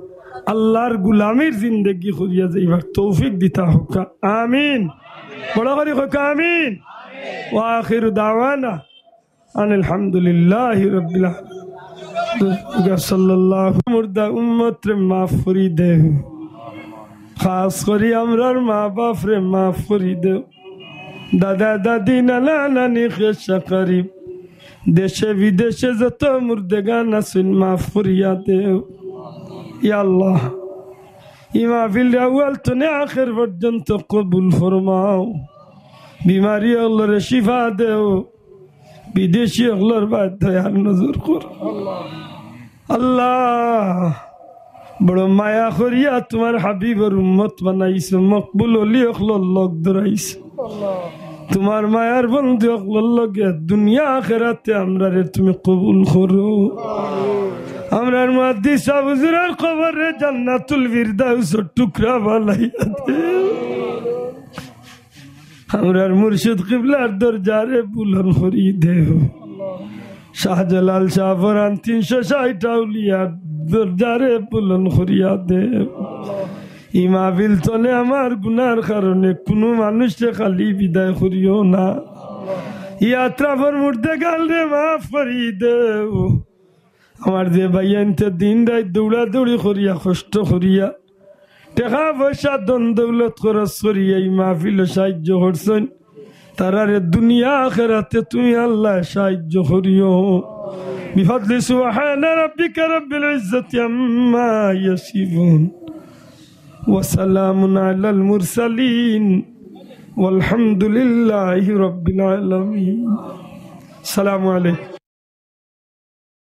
আল্লার গুলামির জিন্দেগি করিয়া যাইবার তৌফিক দিতা হউক্কা। আমিন। বড় করি কউক্কা আমিন। ওয়া আখিরু দাওয়ানা আনিল হামদুলিল্লাহি রাব্বিল আলামিন। সাল্লাল্লাহু মুর্দা উম্মতরে মাফ করি দেও। খাস করি আমরার মা বাফরে মাফ করি দেও। দাদা দাদি নানা নানি খেশা করিব, দেশে বিদেশে যত মুর্দেগান আছইন মাফ করিয়া দেও। ইয়া আল্লাহ, ই মাহফিলরে আউয়াল তনে আখের পর্যন্ত কবুল ফরমাও। বিমারি অকলরে শিফা দেও, বিদেশি অকলর বায় দয়ার নজর করো। আল্লাহ, বড় মায়া করিয়া তুমার হাবিবর উম্মত বানাইছো, মকবুল অলি অকলর লগ ধরাইছো। তুমার মায়ার বন্ধু অকলর লগে দুনিয়া আখেরাতে আমরারে তুমি কবুল করো। আমরার মুহাদ্দিস সাব হুজুরর কবররে জান্নাতুল ফিরদাউসর টুকরা বানাইয়া দেও। আমরার মুর্শিদ কিবলার দরজারে বুলন্দ করি দেও। শাহজালাল শাহ পরান তিনশো ষাইট আউলিয়ার দরজারে বুলন্দ করিয়া দেও। ই মাহফিল তনে আমার গুনার কারণে কুনু মানুষরে খালি বিদায় করিও না। ই আতরাফর মুর্দেগানরে মাফ করি দেও। আমার যে ভাইয়াইন্তে দিন রাইত দৌড়াদৌড়ি করিয়া, কষ্ট করিয়া, টেকা পয়সা ধন দৌলত খরচ করিয়া ই মাহফিলো সাহায্য করছইন, তারারে দুনিয়া আখেরাতে তুমি আল্লাহ সাহায্য করিও। বিফাদলি সুবহানা রাব্বিকা রাব্বিল ইজ্জাতি আম্মা ইয়াসিফুন। ওয়া সালামুন আলাল মুরসালিন। ওয়ালহামদুলিল্লাহি রাব্বিল আলামিন। সালামু আলাইকুম।